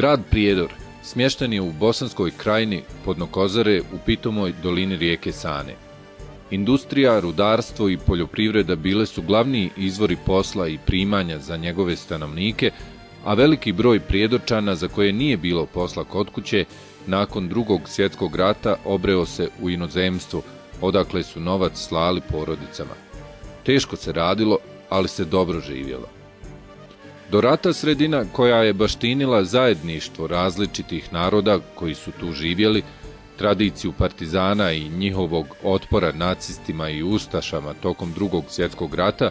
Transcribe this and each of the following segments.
Grad Prijedor smješten je u Bosanskoj krajini Podnokozare u pitomoj dolini rijeke Sane. Industrija, rudarstvo i poljoprivreda bile su glavni izvori posla i primanja za njegove stanovnike, a veliki broj Prijedorčana za koje nije bilo posla kod kuće, nakon Drugog svjetskog rata obreo se u inozemstvo, odakle su novac slali porodicama. Teško se radilo, ali se dobro živjelo. Do rata sredina, koja je baštinila zajedništvo različitih naroda koji su tu živjeli, tradiciju partizana i njihovog otpora nacistima i ustašama tokom Drugog svjetskog rata,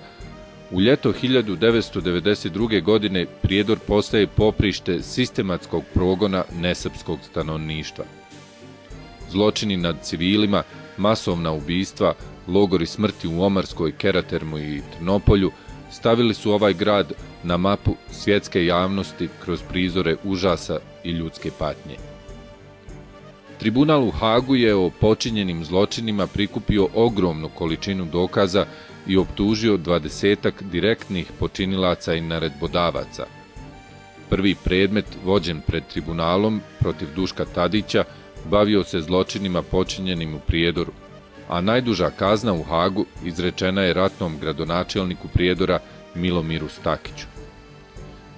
u ljeto 1992. godine Prijedor postaje poprište sistematskog progona nesrpskog stanovništva. Zločini nad civilima, masovna ubistva, logori smrti u Omarskoj, Keratermu i Trnopolju stavili su ovaj grad na mapu svjetske javnosti kroz prizore užasa i ljudske patnje. Tribunal u Hagu je o počinjenim zločinima prikupio ogromnu količinu dokaza i optužio 20-ak direktnih počinilaca i naredbodavaca. Prvi predmet vođen pred tribunalom protiv Duška Tadića bavio se zločinima počinjenim u Prijedoru, a najduža kazna u Hagu izrečena je ratnom gradonačelniku Prijedora Milomiru Stakiću.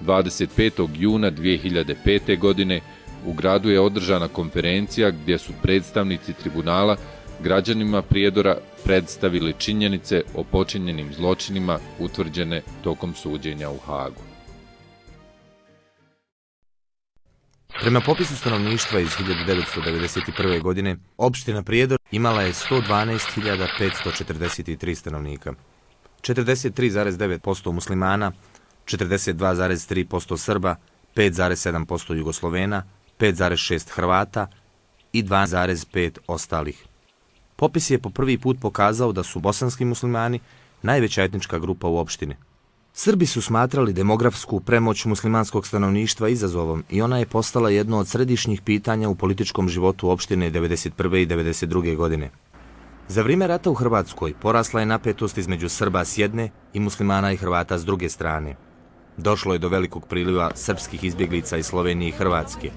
25. juna 2005. godine u gradu je održana konferencija gdje su predstavnici tribunala građanima Prijedora predstavili činjenice o počinjenim zločinima utvrđene tokom suđenja u Hagu. Prema popisu stanovništva iz 1991. godine, opština Prijedor imala je 112.543 stanovnika. 43,9% muslimana, 42,3% Srba, 5,7% Jugoslovena, 5,6% Hrvata i 2,5% ostalih. Popis je po prvi put pokazao da su bosanski muslimani najveća etnička grupa u opštini. Srbi su smatrali demografsku premoć muslimanskog stanovništva izazovom i ona je postala jedno od središnjih pitanja u političkom životu opštine 1991. i 1992. godine. Za vrijeme rata u Hrvatskoj porasla je napetost između Srba s jedne i muslimana i Hrvata s druge strane. Došlo je do velikog priliva srpskih izbjeglica iz Slovenije i Hrvatske.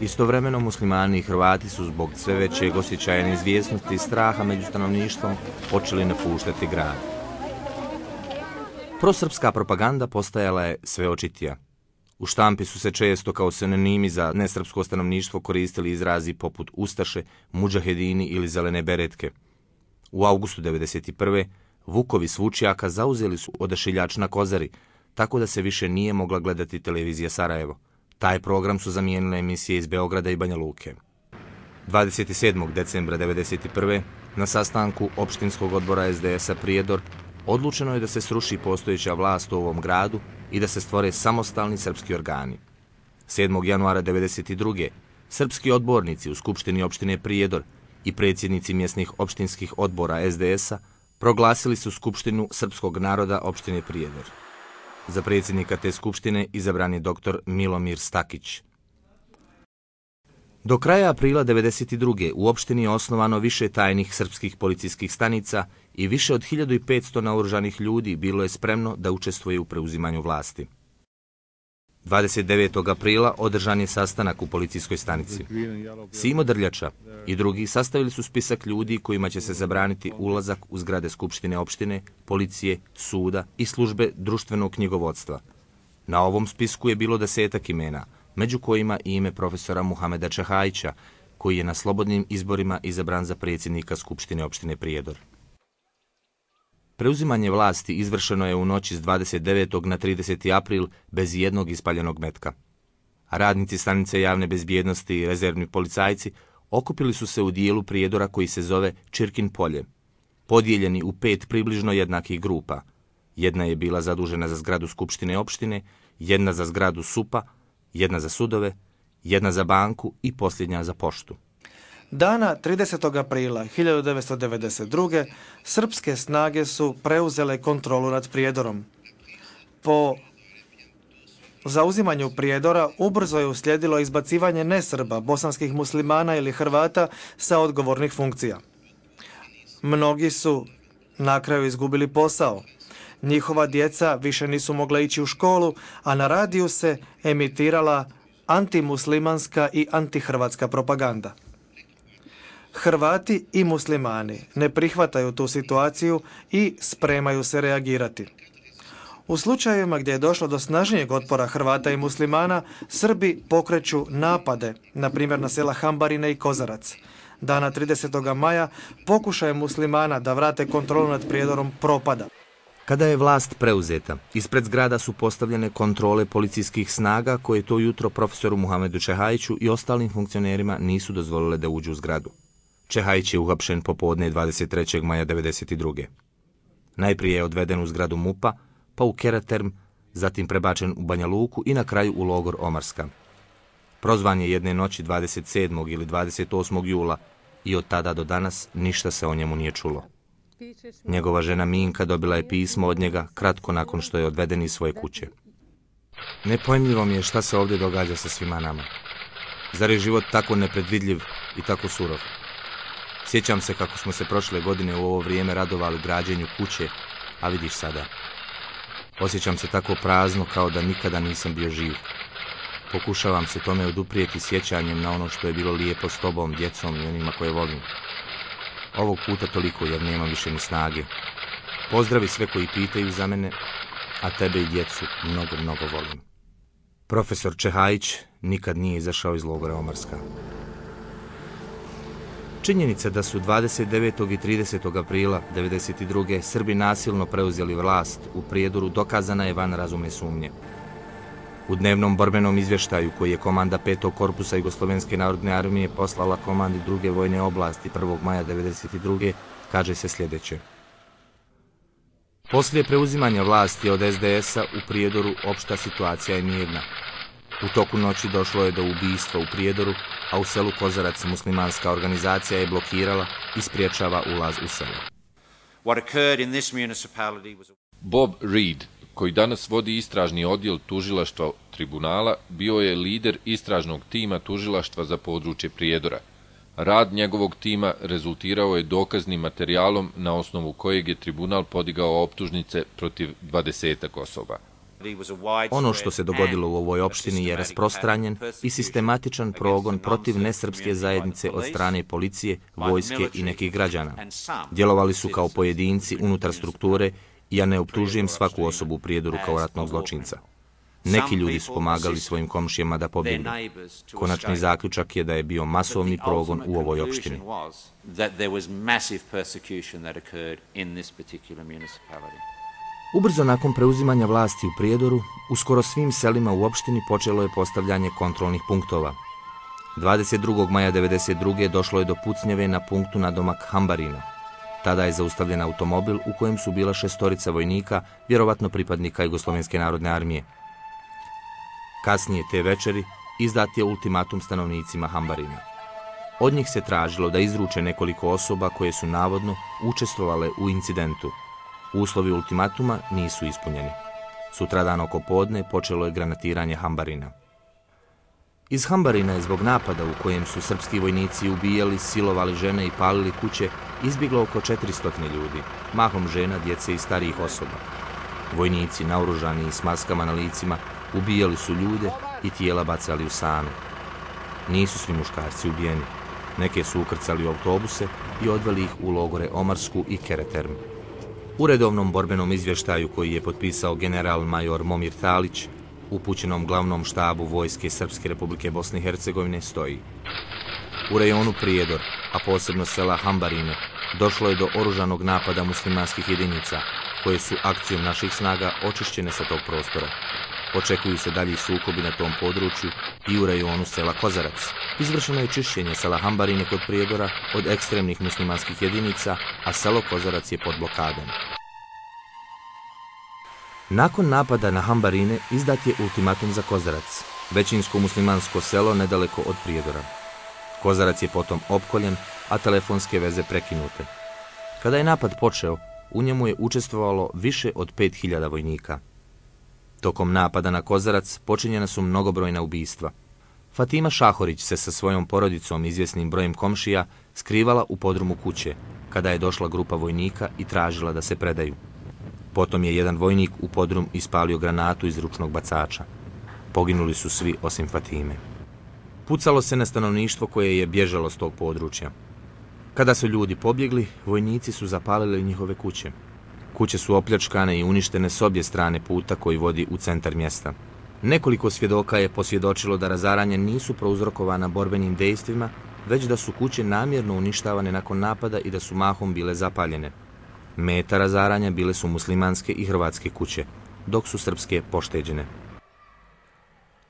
Istovremeno muslimani i Hrvati su zbog sve većeg osjećaja neizvjesnosti i straha među stanovništvom počeli napuštati grad. Prosrpska propaganda postajala je sve očitija. U štampi su se često kao sinonimi za nesrpsko stanovništvo koristili izrazi poput ustaše, mudžahedini ili zelene beretke. U augustu 1991. Vukovi s Vučjaka zauzeli su odašiljač na Kozari, tako da se više nije mogla gledati televizija Sarajevo. Taj program su zamijenile emisije iz Beograda i Banja Luke. 27. decembra 1991. na sastanku opštinskog odbora SDS-a Prijedor odlučeno je da se sruši postojeća vlast u ovom gradu i da se stvore samostalni srpski organi. 7. januara 1992. srpski odbornici u Skupštini opštine Prijedor i predsjednici mjesnih opštinskih odbora SDS-a proglasili su Skupštinu srpskog naroda opštine Prijedor. Za predsjednika te skupštine izabran je dr. Milomir Stakić. Do kraja aprila 1992. u opštini je osnovano više tajnih srpskih policijskih stanica i više od 1500 naoružanih ljudi bilo je spremno da učestvuje u preuzimanju vlasti. 29. aprila održan je sastanak u policijskoj stanici. Simo Drljača i drugi sastavili su spisak ljudi kojima će se zabraniti ulazak u zgrade skupštine opštine, policije, suda i službe društvenog knjigovodstva. Na ovom spisku je bilo 10 imena, među kojima i ime profesora Muhameda Čahajića, koji je na slobodnim izborima izabran za predsjednika Skupštine opštine Prijedor. Preuzimanje vlasti izvršeno je u noći s 29. na 30. april bez jednog ispaljenog metka. Radnici stanice javne bezbjednosti i rezervni policajci okupili su se u dijelu Prijedora koji se zove Čirkin polje, podijeljeni u 5 približno jednakih grupa. Jedna je bila zadužena za zgradu Skupštine opštine, jedna za zgradu SUP-a, jedna za sudove, jedna za banku i posljednja za poštu. Dana 30. aprila 1992. srpske snage su preuzele kontrolu nad Prijedorom. Po zauzimanju Prijedora ubrzo je uslijedilo izbacivanje nesrba, bosanskih muslimana ili Hrvata sa odgovornih funkcija. Mnogi su na kraju izgubili posao. Njihova djeca više nisu mogla ići u školu, a na radiju se emitirala antimuslimanska i antihrvatska propaganda. Hrvati i muslimani ne prihvataju tu situaciju i spremaju se reagirati. U slučajevima gdje je došlo do snažnijeg otpora Hrvata i muslimana, Srbi pokreću napade, na primjer na sela Hambarine i Kozarac. Dana 30. maja pokušaj muslimana da vrate kontrolu nad Prijedorom propada. Kada je vlast preuzeta, ispred zgrada su postavljene kontrole policijskih snaga koje to jutro profesoru Muhamedu Čehajiću i ostalim funkcionerima nisu dozvolile da uđu u zgradu. Čehajić je uhapšen popodne 23. maja 1992. Najprije je odveden u zgradu MUP-a, pa u Keraterm, zatim prebačen u Banja Luku i na kraju u logor Omarska. Prozvan je jedne noći 27. ili 28. jula i od tada do danas ništa se o njemu nije čulo. Njegova žena Minka dobila je pismo od njega kratko nakon što je odveden iz svoje kuće. Nepojmljivo mi je šta se ovdje događa sa svima nama. Zar je život tako nepredvidljiv i tako surov? Sjećam se kako smo se prošle godine u ovo vrijeme radovali građenju kuće, a vidiš sada. Osjećam se tako prazno kao da nikada nisam bio živ. Pokušavam se tome oduprijeti sjećanjem na ono što je bilo lijepo s tobom, djecom i onima koje volim. Ovog puta toliko jer nemam više ni snage. Pozdravi sve koji pitaju za mene, a tebe i djecu mnogo volim. Profesor Čehajić nikad nije izašao iz logora Omarska. Činjenica da su 29. i 30. aprila 1992. Srbi nasilno preuzeli vlast u Prijedoru dokazana je van razumne sumnje. U dnevnom borbenom izvještaju koji je komanda 5. korpusa Jugoslovenske narodne armije poslala komandi 2. vojne oblasti 1. maja 1992. kaže se sljedeće. Poslije preuzimanja vlasti od SDS-a u Prijedoru opšta situacija je mirna. U toku noći došlo je do ubistva u Prijedoru, a u selu Kozarac muslimanska organizacija je blokirala i spriječava ulaz u selo. Bob Reed, koji danas vodi istražni odjel tužilaštva tribunala, bio je lider istražnog tima tužilaštva za područje Prijedora. Rad njegovog tima rezultirao je dokaznim materijalom na osnovu kojeg je tribunal podigao optužnice protiv 20 osoba. Ono što se dogodilo u ovoj opštini je rasprostranjen i sistematičan progon protiv nesrpske zajednice od strane policije, vojske i nekih građana. Djelovali su kao pojedinci unutar strukture i ja ne optužujem svaku osobu u Prijedoru kao ratnog zločinca. Neki ljudi su pomagali svojim komšijama da pobjegnu. Konačni zaključak je da je bio masovni progon u ovoj opštini. Ubrzo nakon preuzimanja vlasti u Prijedoru, u skoro svim selima u opštini počelo je postavljanje kontrolnih punktova. 22. maja 1992. došlo je do pucnjeve na punktu nadomak Hambarina. Tada je zaustavljen automobil u kojem su bila 6 vojnika, vjerovatno pripadnika Jugoslovenske narodne armije. Kasnije te večeri izdat je ultimatum stanovnicima Hambarina. Od njih se tražilo da izruče nekoliko osoba koje su navodno učestvovale u incidentu. Uslovi ultimatuma nisu ispunjeni. Sutradan oko podne počelo je granatiranje Hambarina. Iz Hambarina je zbog napada u kojem su srpski vojnici ubijali, silovali žene i palili kuće izbjeglo oko 400 ljudi, mahom žena, djece i starijih osoba. Vojnici, naoružani i s maskama na licima, ubijali su ljude i tijela bacali u Sanu. Nisu svi muškarci ubijeni. Neke su ukrcali u autobuse i odveli ih u logore Omarsku i Keraterm. U redovnom borbenom izvještaju koji je potpisao general major Momir Talić, upućenom glavnom štabu vojske Srpske republike Bosne i Hercegovine, stoji: u rejonu Prijedor, a posebno sela Hambarine, došlo je do oružanog napada muslimanskih jedinica, koje su akcijom naših snaga očišćene sa tog prostora. Očekuju se dalji sukobi na tom području i u rejonu sela Kozarac. Izvršeno je čišćenje sela Hambarine kod Prijedora od ekstremnih muslimanskih jedinica, a selo Kozarac je pod blokadom. Nakon napada na Hambarine izdat je ultimatum za Kozarac, većinsko muslimansko selo nedaleko od Prijedora. Kozarac je potom opkoljen, a telefonske veze prekinute. Kada je napad počeo, u njemu je učestvovalo više od 5000 vojnika. Tokom napada na Kozarac počinjena su mnogobrojna ubistva. Fatima Šahorić se sa svojom porodicom i izvjesnim brojem komšija skrivala u podrumu kuće, kada je došla grupa vojnika i tražila da se predaju. Potom je jedan vojnik u podrum ispalio granatu iz ručnog bacača. Poginuli su svi osim Fatime. Pucalo se na stanovništvo koje je bježalo s tog područja. Kada su ljudi pobjegli, vojnici su zapalili njihove kuće. Kuće su opljačkane i uništene s obje strane puta koji vodi u centar mjesta. Nekoliko svjedoka je posvjedočilo da razaranja nisu prouzrokovana borbenim dejstvima, već da su kuće namjerno uništavane nakon napada i da su mahom bile zapaljene. Meta razaranja bile su muslimanske i hrvatske kuće, dok su srpske pošteđene.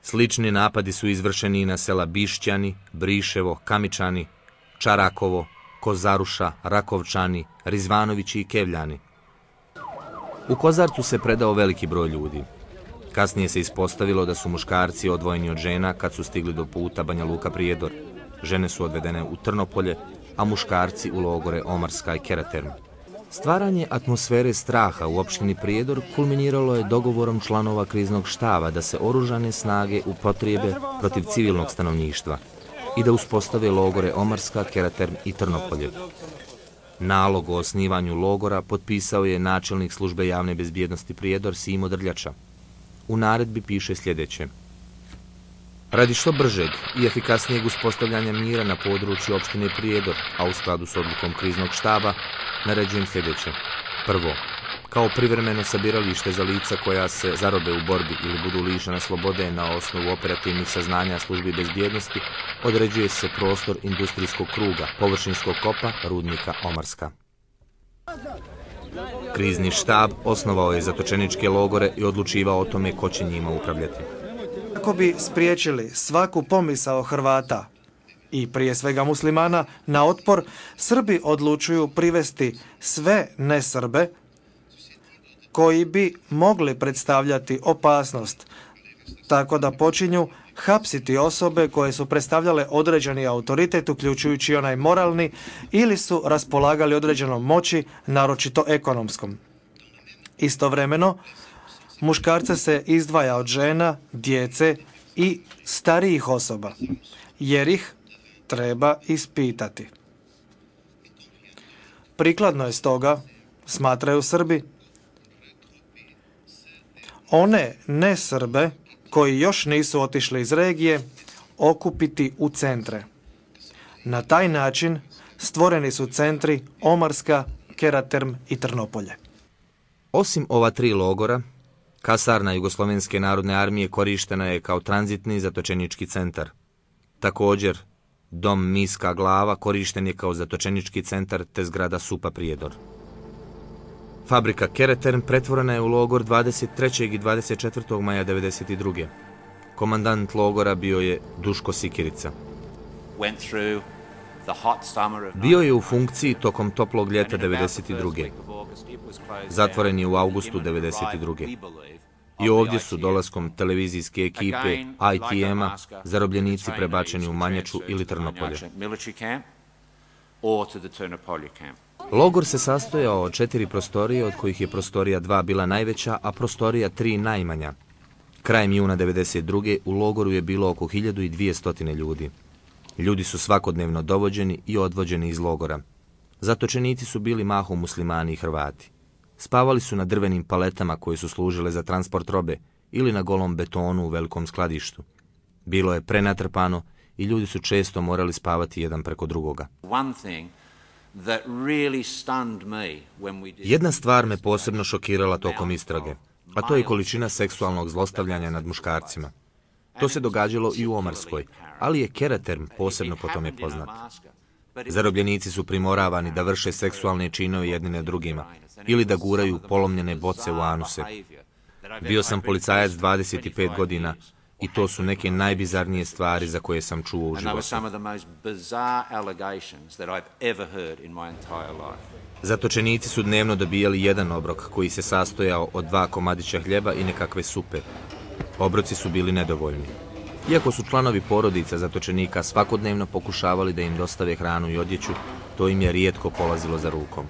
Slični napadi su izvršeni na sela Bišćani, Briševo, Kamičani, Čarakovo, Kozaruša, Rakovčani, Rizvanovići i Kevljani. U Kozarcu se predao veliki broj ljudi. Kasnije se ispostavilo da su muškarci odvojeni od žena kad su stigli do puta Banja Luka-Prijedor. Žene su odvedene u Trnopolje, a muškarci u logore Omarska i Keraterm. Stvaranje atmosfere straha u opštini Prijedor kulminiralo je dogovorom članova kriznog štaba da se oružane snage upotrijebe protiv civilnog stanovništva i da uspostave logore Omarska, Keraterm i Trnopolje. Nalog o osnivanju logora potpisao je načelnik službe javne bezbjednosti Prijedor Simo Drljača. U naredbi piše sljedeće. Radi što bržeg i efikasnijeg uspostavljanja mira na području opštine Prijedor, a u skladu s odlukom kriznog štaba, naređujem sljedeće. Prvo, kao privremeno sabiralište za lica koja se zarobe u borbi ili budu lišena slobode na osnovu operativnih saznanja službi bezbjednosti, određuje se prostor industrijskog kruga, površinskog kopa, rudnika Omarska. Krizni štab osnovao je zatočeničke logore i odlučivao o tome ko će njima upravljati. Kako bi spriječili svaku pomisao Hrvata i prije svega muslimana na otpor, Srbi odlučuju privesti sve nesrbe koji bi mogli predstavljati opasnost, tako da počinju hapsiti osobe koje su predstavljale određeni autoritet, uključujući onaj moralni, ili su raspolagali određenom moći, naročito ekonomskom. Istovremeno, muškarce se izdvaja od žena, djece i starijih osoba, jer ih treba ispitati. Prikladno je stoga, smatraju Srbi, one ne-Srbe koji još nisu otišli iz regije okupiti u centre. Na taj način stvoreni su centri Omarska, Keraterm i Trnopolje. Osim ova tri logora, kasarna Jugoslovenske narodne armije korištena je kao tranzitni zatočenički centar. Također, dom Miska glava korišten je kao zatočenički centar te zgrada SUP-a Prijedor. Fabrika Keraterm pretvorena je u logor 23. i 24. maja 1992. Komandant logora bio je Duško Sikirica. Bio je u funkciji tokom toplog ljeta 1992. Zatvoren je u avgustu 1992. I ovdje su dolaskom televizijske ekipe ITM-a zarobljenici prebačeni u Manjaču ili Trnopolje. Logor se sastojao od 4 prostorije, od kojih je prostorija 2 bila najveća, a prostorija 3 najmanja. Krajem juna 1992. u logoru je bilo oko 1200 ljudi. Ljudi su svakodnevno dovođeni i odvođeni iz logora. Zatočenici su bili mahom muslimani i Hrvati. Spavali su na drvenim paletama koje su služile za transport robe ili na golom betonu u velikom skladištu. Bilo je prenatrpano i ljudi su često morali spavati jedan preko drugoga. Jedna stvar me posebno šokirala tokom istrage, a to je količina seksualnog zlostavljanja nad muškarcima. To se događalo i u Omarskoj, ali je Keraterm posebno po tome poznat. Zarobljenici su primoravani da vrše seksualne činove jedni na drugima ili da guraju polomljene boce u anuse. Bio sam policajac 25 godina i to su neke najbizarnije stvari za koje sam čuo u životu. Zatočenici su dnevno dobijali jedan obrok koji se sastojao od 2 komadića hljeba i nekakve supe. Obroci su bili nedovoljni. Iako su članovi porodica zatočenika svakodnevno pokušavali da im dostave hranu i odjeću, to im je rijetko polazilo za rukom.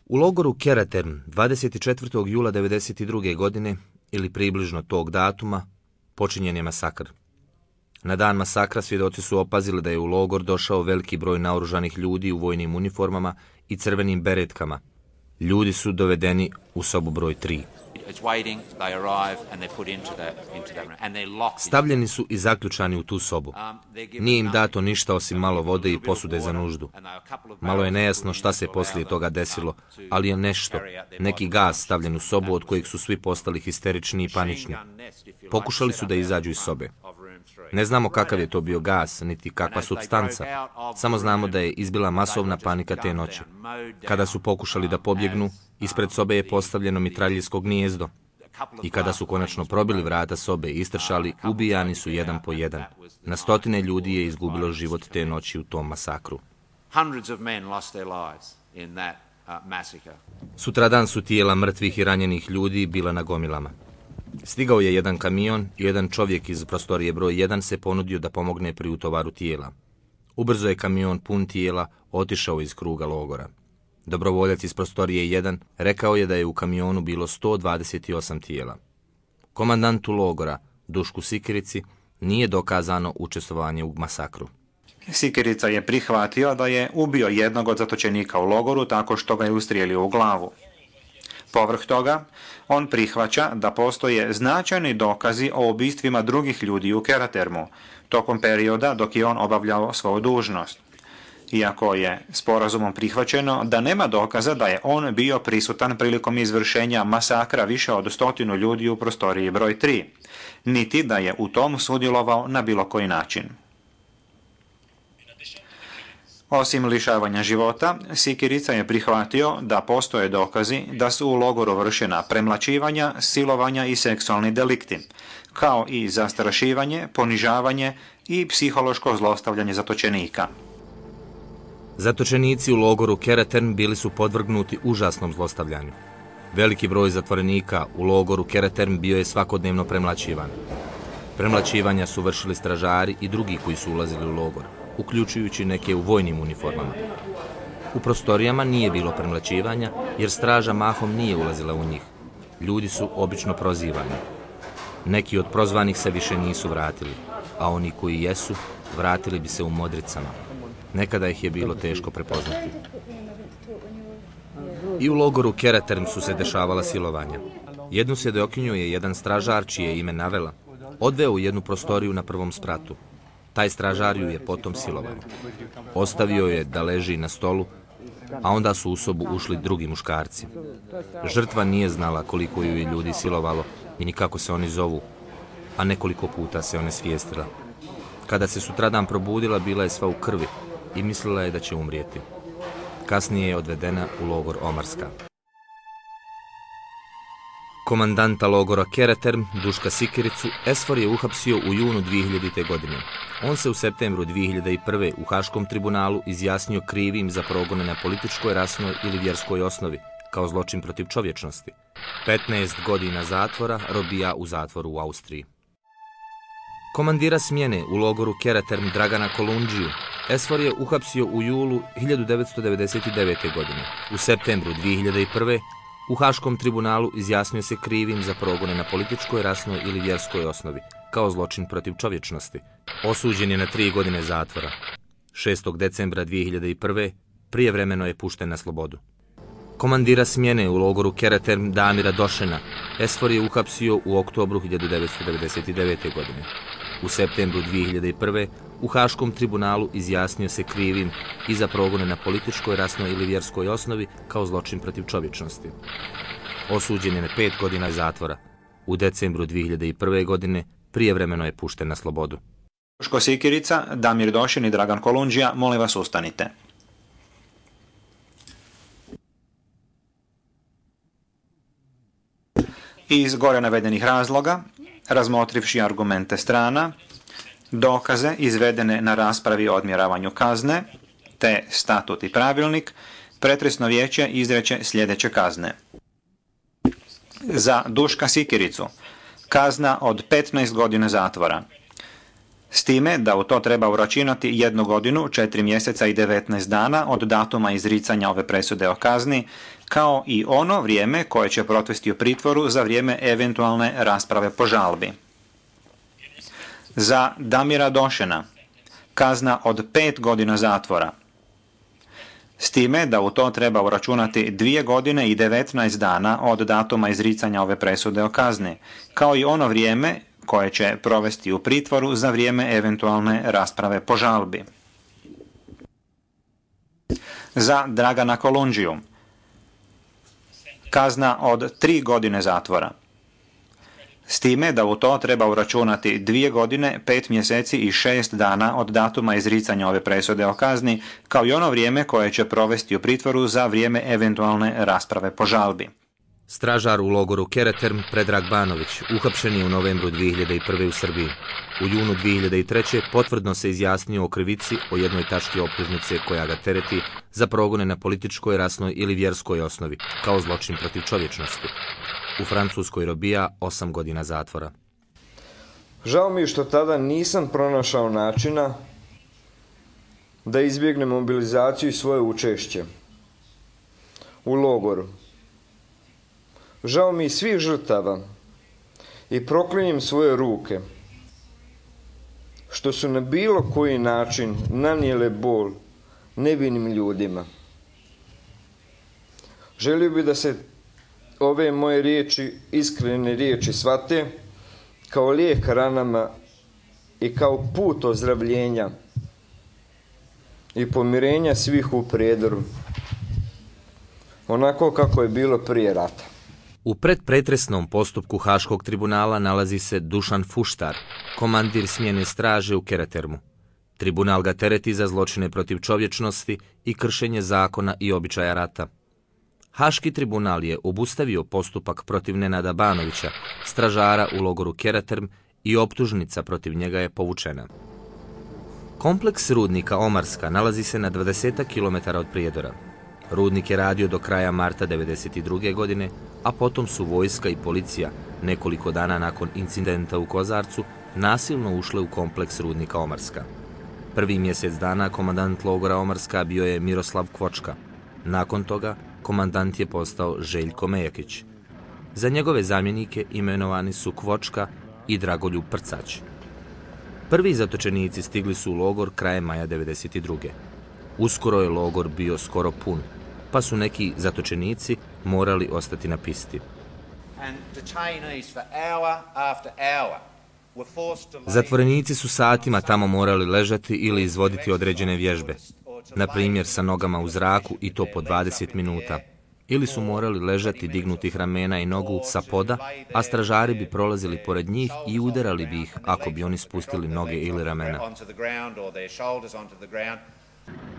U logoru Keraterm 24. jula 1992. godine, ili približno tog datuma, počinjen je masakr. Na dan masakra svjedoci su opazili da je u logor došao veliki broj naoružanih ljudi u vojnim uniformama i crvenim beretkama. Ljudi su dovedeni u sobu broj 3. Stavljeni su i zaključani u tu sobu. Nije im dato ništa osim malo vode i posude za nuždu. Malo je nejasno šta se poslije toga desilo, ali je nešto, neki gas stavljen u sobu od kojeg su svi postali histerični i panični. Pokušali su da izađu iz sobe. Ne znamo kakav je to bio gas, niti kakva supstanca. Samo znamo da je izbila masovna panika te noći. Kada su pokušali da pobjegnu, ispred sobe je postavljeno mitraljsko gnijezdo. I kada su konačno probili vrata sobe i istršali, ubijani su jedan po jedan. Na stotine ljudi je izgubilo život te noći u tom masakru. Sutradan su tijela mrtvih i ranjenih ljudi bila na gomilama. Stigao je jedan kamion i jedan čovjek iz prostorije broj 1 se ponudio da pomogne pri utovaru tijela. Ubrzo je kamion pun tijela otišao iz kruga logora. Dobrovoljac iz prostorije 1 rekao je da je u kamionu bilo 128 tijela. Komandantu logora, Dušku Sikirici, nije dokazano učestvovanje u masakru. Sikirica je prihvatio da je ubio jednog od zatočenika u logoru tako što ga je ustrijelio u glavu. Povrh toga, on prihvaća da postoje značajni dokazi o ubistvima drugih ljudi u Keratermu, tokom perioda dok je on obavljao svoju dužnost. Iako je sporazumom prihvaćeno da nema dokaza da je on bio prisutan prilikom izvršenja masakra više od 100 ljudi u prostoriji broj 3, niti da je u tom sudjelovao na bilo koji način. Osim lišavanja života, Sikirica je prihvatio da postoje dokazi da su u logoru vršena premlaćivanja, silovanja i seksualni delikti, kao i zastrašivanje, ponižavanje i psihološko zlostavljanje zatočenika. Zatočenici u logoru Keretern bili su podvrgnuti užasnom zlostavljanju. Veliki broj zatvorenika u logoru Keretern bio je svakodnevno premlaćivan. Premlaćivanja su vršili stražari i drugi koji su ulazili u logor, uključujući neke u vojnim uniformama. U prostorijama nije bilo premlaćivanja, jer straža mahom nije ulazila u njih. Ljudi su obično prozivani. Neki od prozvanih se više nisu vratili, a oni koji jesu, vratili bi se u modricama. Nekada ih je bilo teško prepoznati. I u logoru Keretern su se dešavala silovanja. Jednu svjedokinju je jedan stražar, čije ime navela, odveo u jednu prostoriju na prvom spratu. Taj stražar ju je potom silovao. Ostavio je da leži na stolu, a onda su u sobu ušli drugi muškarci. Žrtva nije znala koliko ju je ljudi silovalo i ni kako se oni zovu, a nekoliko puta se onesvijestila. Kada se sutradan probudila, bila je sva u krvi i mislila je da će umrijeti. Kasnije je odvedena u logor Omarska. Komandanta logora Keretern, Duška Sikiricu, SFOR je uhapsio u junu 2000. godine. On se u septembru 2001. u Haškom tribunalu izjasnio krivim za progone na političkoj, rasnoj ili vjerskoj osnovi, kao zločin protiv čovječnosti. 15 godina zatvora robija u zatvoru u Austriji. Komandira smjene u logoru Keretern Dragana Kolundžiju SFOR je uhapsio u julu 1999. godine. U septembru 2001. u Haškom tribunalu izjasnio se krivim za progone na političkoj, rasnoj ili vjerskoj osnovi, kao zločin protiv čovječnosti. Osuđen je na 3 godine zatvora. 6. decembra 2001. prijevremeno je pušten na slobodu. Komandira smjene u logoru Keretern Damira Došena SFOR je uhapsio u oktobru 1999. godine. U septembru 2001. u Haškom tribunalu izjasnio se krivim i za progone na političkoj, rasnoj ili vjerskoj osnovi kao zločin protiv čovječnosti. Osuđen je na 5 godina zatvora. U decembru 2001. godine prijevremeno je pušten na slobodu. Duško Sikirica, Damir Došin i Dragan Kolundžija, molim vas ustanite. Iz gore navedenih razloga, razmotrivši argumente strana, dokaze izvedene na raspravi o odmjeravanju kazne, te statut i pravilnik, pretresno vijeće izreče sljedeće kazne. Za Duška Sikiricu kazna od 15 godina zatvora, s time da u to treba uračunati 1 godinu, 4 mjeseca i 19 dana od datuma izricanja ove presude o kazni, kao i ono vrijeme koje će protvesti u pritvoru za vrijeme eventualne rasprave po žalbi. Za Damira Došena kazna od 5 godina zatvora, s time da u to treba uračunati 2 godine i 19 dana od datuma izricanja ove presude o kazni, kao i ono vrijeme koje će provesti u pritvoru za vrijeme eventualne rasprave po žalbi. Za Dragana Kolundžiju kazna od 3 godine zatvora, s time da u to treba uračunati 2 godine, 5 mjeseci i 6 dana od datuma izricanja ove presude o kazni, kao i ono vrijeme koje će provesti u pritvoru za vrijeme eventualne rasprave po žalbi. Stražar u logoru Kereterm Predrag Banović uhapšen je u novembru 2001. u Srbiji. U junu 2003. potvrdno se izjasnio o krivici o jednoj tački optužnice koja ga tereti za progone na političkoj, rasnoj ili vjerskoj osnovi, kao zločin protiv čovječnosti. U Francuskoj robija 8 godina zatvora. Žao mi je što tada nisam pronašao načina da izbjegnem mobilizaciju i svoje učešće u logoru. Žao mi je svih žrtava i proklinjem svoje ruke što su na bilo koji način nanijele bol nevinim ljudima. Želio bih da se ove moje riječi, iskrene riječi, shvate kao lijek ranama i kao put ozdravljenja i pomirenja svih u prijedoru, onako kako je bilo prije rata. U predpretresnom postupku Haškog tribunala nalazi se Dušan Fuštar, komandir smjene straže u Keretermu. Tribunal ga tereti za zločine protiv čovječnosti i kršenje zakona i običaja rata. Haški tribunal je obustavio postupak protiv Nenada Banovića, stražara u logoru Kereterm, i optužnica protiv njega je povučena. Kompleks rudnika Omarska nalazi se na 20 km od Prijedora. Rudnik je radio do kraja marta 1992. godine, a potom su vojska i policija nekoliko dana nakon incidenta u Kozarcu nasilno ušle u kompleks rudnika Omarska. Prvi mjesec dana komandant logora Omarska bio je Miroslav Kvočka. Nakon toga komandant je postao Željko Mejakić. Za njegove zamjenike imenovani su Kvočka i Dragoljub Prcać. Prvi zatočenici stigli su u logor krajem maja 1992. Uskoro je logor bio skoro pun, pa su neki zatočenici morali ostati na pisti. Zatvorenici su satima tamo morali ležati ili izvoditi određene vježbe, na primjer sa nogama u zraku i to po 20 minuta. Ili su morali ležati dignutih ramena i nogu sa poda, a stražari bi prolazili pored njih i udarali bi ih ako bi oni spustili noge ili ramena.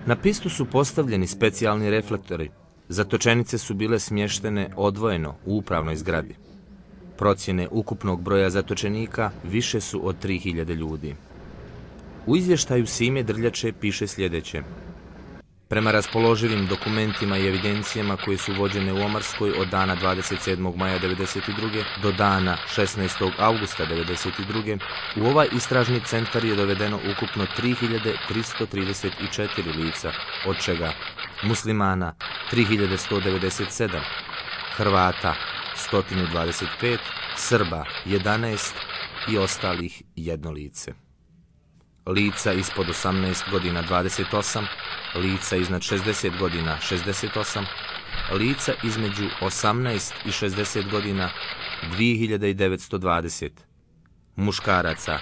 Na pistu su postavljeni specijalni reflektori. Zatočenice su bile smještene odvojeno u upravnoj zgradi. Procjene ukupnog broja zatočenika više su od 3000 ljudi. U izvještaju Sime Drljače piše sljedeće. Prema raspoloživim dokumentima i evidencijama koje su vođene u Omarskoj od dana 27. maja 1992. do dana 16. augusta 1992. u ovaj istražni centar je dovedeno ukupno 3334 lica, od čega muslimana 3197, Hrvata 125, Srba 11 i ostalih 1 lice. Lica ispod 18 godina 28, lica iznad 60 godina 68, lica između 18 i 60 godina 2920, muškaraca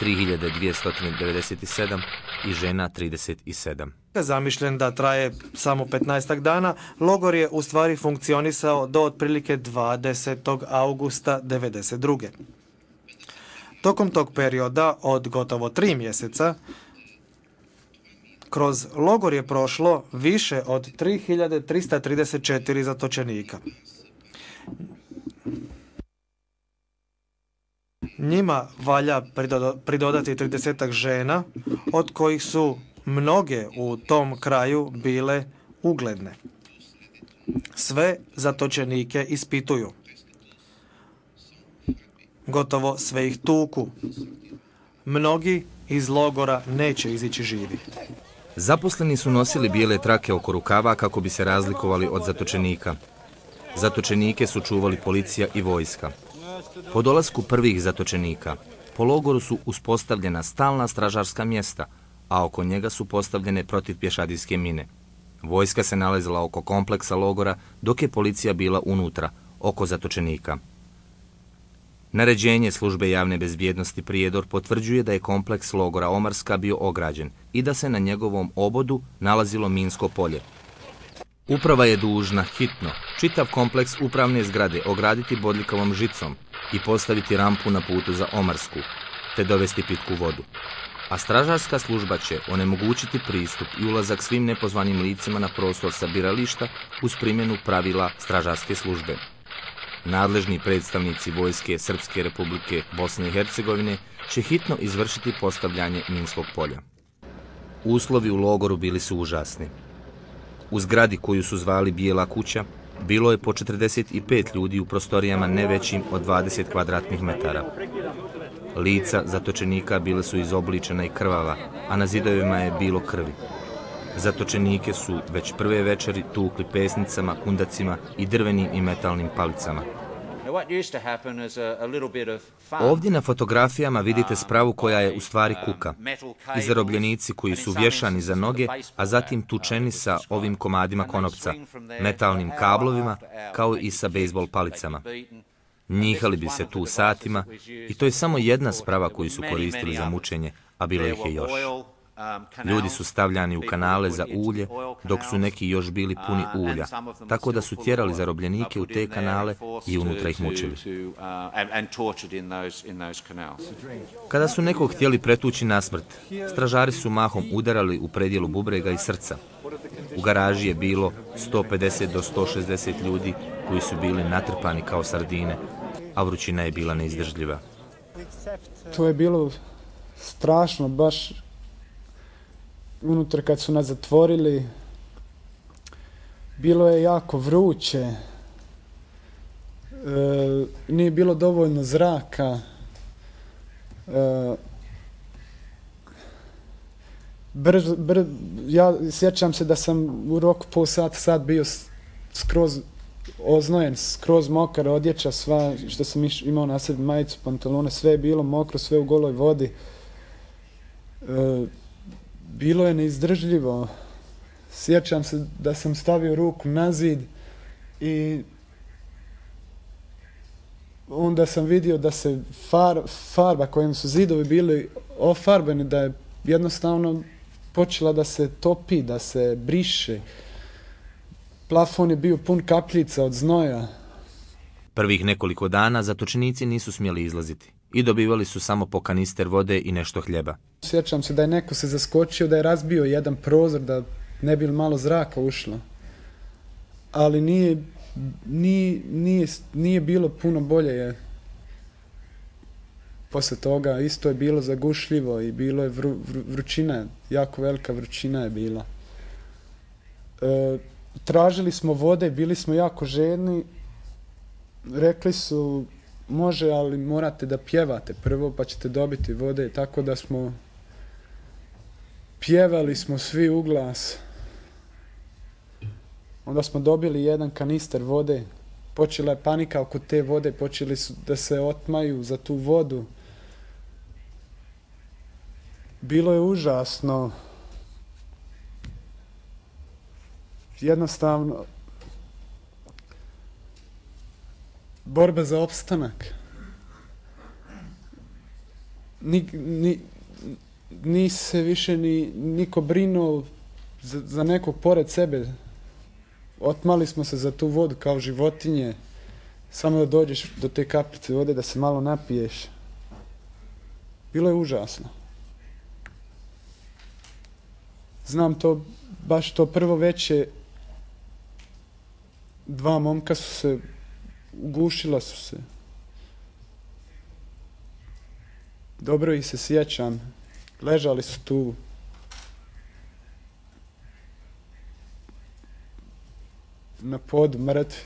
3297 i žena 37. Zamišljen da traje samo 15 dana, logor je u stvari funkcionisao do otprilike 20. augusta 1992. Tokom tog perioda od gotovo 3 mjeseca kroz logor je prošlo više od 3334 zatočenika. Njima valja pridodati 30 žena, od kojih su mnoge u tom kraju bile ugledne. Sve zatočenike ispituju. Gotovo sve ih tuku. Mnogi iz logora neće izići živi. Zaposleni su nosili bijele trake oko rukava kako bi se razlikovali od zatočenika. Zatočenike su čuvali policija i vojska. Po dolasku prvih zatočenika, po logoru su uspostavljena stalna stražarska mjesta, a oko njega su postavljene protivpješadijske mine. Vojska se nalazila oko kompleksa logora, dok je policija bila unutra, oko zatočenika. Naređenje službe javne bezbjednosti Prijedor potvrđuje da je kompleks logora Omarska bio ograđen i da se na njegovom obodu nalazilo minsko polje. Uprava je dužna hitno čitav kompleks upravne zgrade ograditi bodljikavom žicom i postaviti rampu na putu za Omarsku, te dovesti pitku vodu. A stražarska služba će onemogućiti pristup i ulazak svim nepozvanim licima na prostor sabirališta uz primjenu pravila stražarske službe. Nadležni predstavnici vojske Srpske republike Bosne i Hercegovine će hitno izvršiti postavljanje minskog polja. Uslovi u logoru bili su užasni. U zgradi koju su zvali Bijela kuća bilo je po 45 ljudi u prostorijama ne većim od 20 kvadratnih metara. Lica zatočenika bile su izobličena i krvava, a na zidovima je bilo krvi. Zatočenike su već prve večeri tukli pesnicama, kundacima i drvenim i metalnim palicama. Ovdje na fotografijama vidite spravu koja je u stvari kuka i zarobljenici koji su vješani za noge, a zatim tučeni sa ovim komadima konopca, metalnim kablovima kao i sa bejzbol palicama. Njihali bi se tu satima i to je samo jedna sprava koju su koristili za mučenje, a bilo ih je još. Ljudi su stavljani u kanale za ulje, dok su neki još bili puni ulja, tako da su tjerali zarobljenike u te kanale i unutra ih mučili. Kada su nekog htjeli pretući na smrt, stražari su mahom udarali u predjelu bubrega i srca. U garaži je bilo 150 do 160 ljudi koji su bili natrpani kao sardine, a vrućina je bila neizdržljiva. To je bilo strašno, baš unutra kad su nas zatvorili, bilo je jako vruće, nije bilo dovoljno zraka, ja sjećam se da sam u roku pol sat bio skroz oznojen, skroz mokar, odjeća sva što sam imao na sebi, majicu, pantalone, sve je bilo mokro, sve u goloj vodi. Bilo je neizdržljivo. Sjećam se da sam stavio ruku na zid i onda sam vidio da se farba kojim su zidovi bili ofarbeni, da je jednostavno počela da se topi, da se briše. Plafon je bio pun kapljica od znoja. Prvih nekoliko dana zatočenici nisu smjeli izlaziti i dobivali su samo po kanister vode i nešto hljeba. Sjećam se da je neko se zaskočio, da je razbio jedan prozor, da ne bi malo zraka ušlo. Ali nije bilo puno bolje. Poslije toga isto je bilo zagušljivo i bilo je vrućina, jako velika vrućina je bila. Tražili smo vode, bili smo jako žedni. Rekli su, može, ali morate da pjevate prvo pa ćete dobiti vode. Tako da smo pjevali smo svi u glas. Onda smo dobili jedan kanister vode. Počela je panika oko te vode, počeli su da se otmaju za tu vodu. Bilo je užasno. Jednostavno, borba za opstanak. Ni se više niko brinuo za nekog pored sebe. Otmali smo se za tu vodu kao životinje. Samo da dođeš do te kapljice vode, da se malo napiješ. Bilo je užasno. Znam to, baš to prvo veče, dva momka su se, ugušila su se. Dobro ih se sjećam. Ležali su tu. Na podu, mrtvi.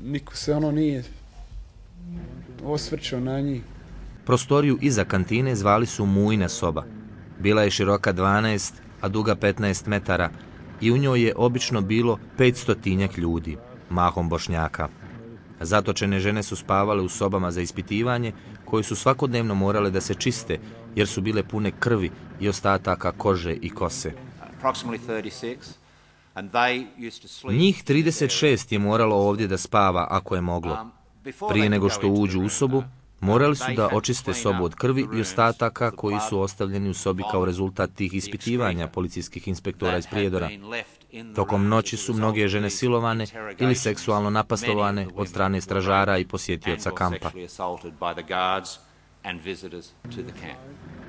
Niko se nije osvrćao na njih. Prostoriju iza kantine zvali su Mujina soba. Bila je široka 12, a duga 15 metara i u njoj je obično bilo 500 ljudi, mahom Bošnjaka. Zatočene žene su spavale u sobama za ispitivanje, koje su svakodnevno morale da se čiste, jer su bile pune krvi i ostataka kože i kose. Njih 36 je moralo ovdje da spava ako je moglo. Prije nego što uđu u sobu, morali su da očiste sobu od krvi i ostataka koji su ostavljeni u sobi kao rezultat tih ispitivanja policijskih inspektora iz Prijedora. Tokom noći su mnoge žene silovane ili seksualno napastovane od strane stražara i posjetioca kampa.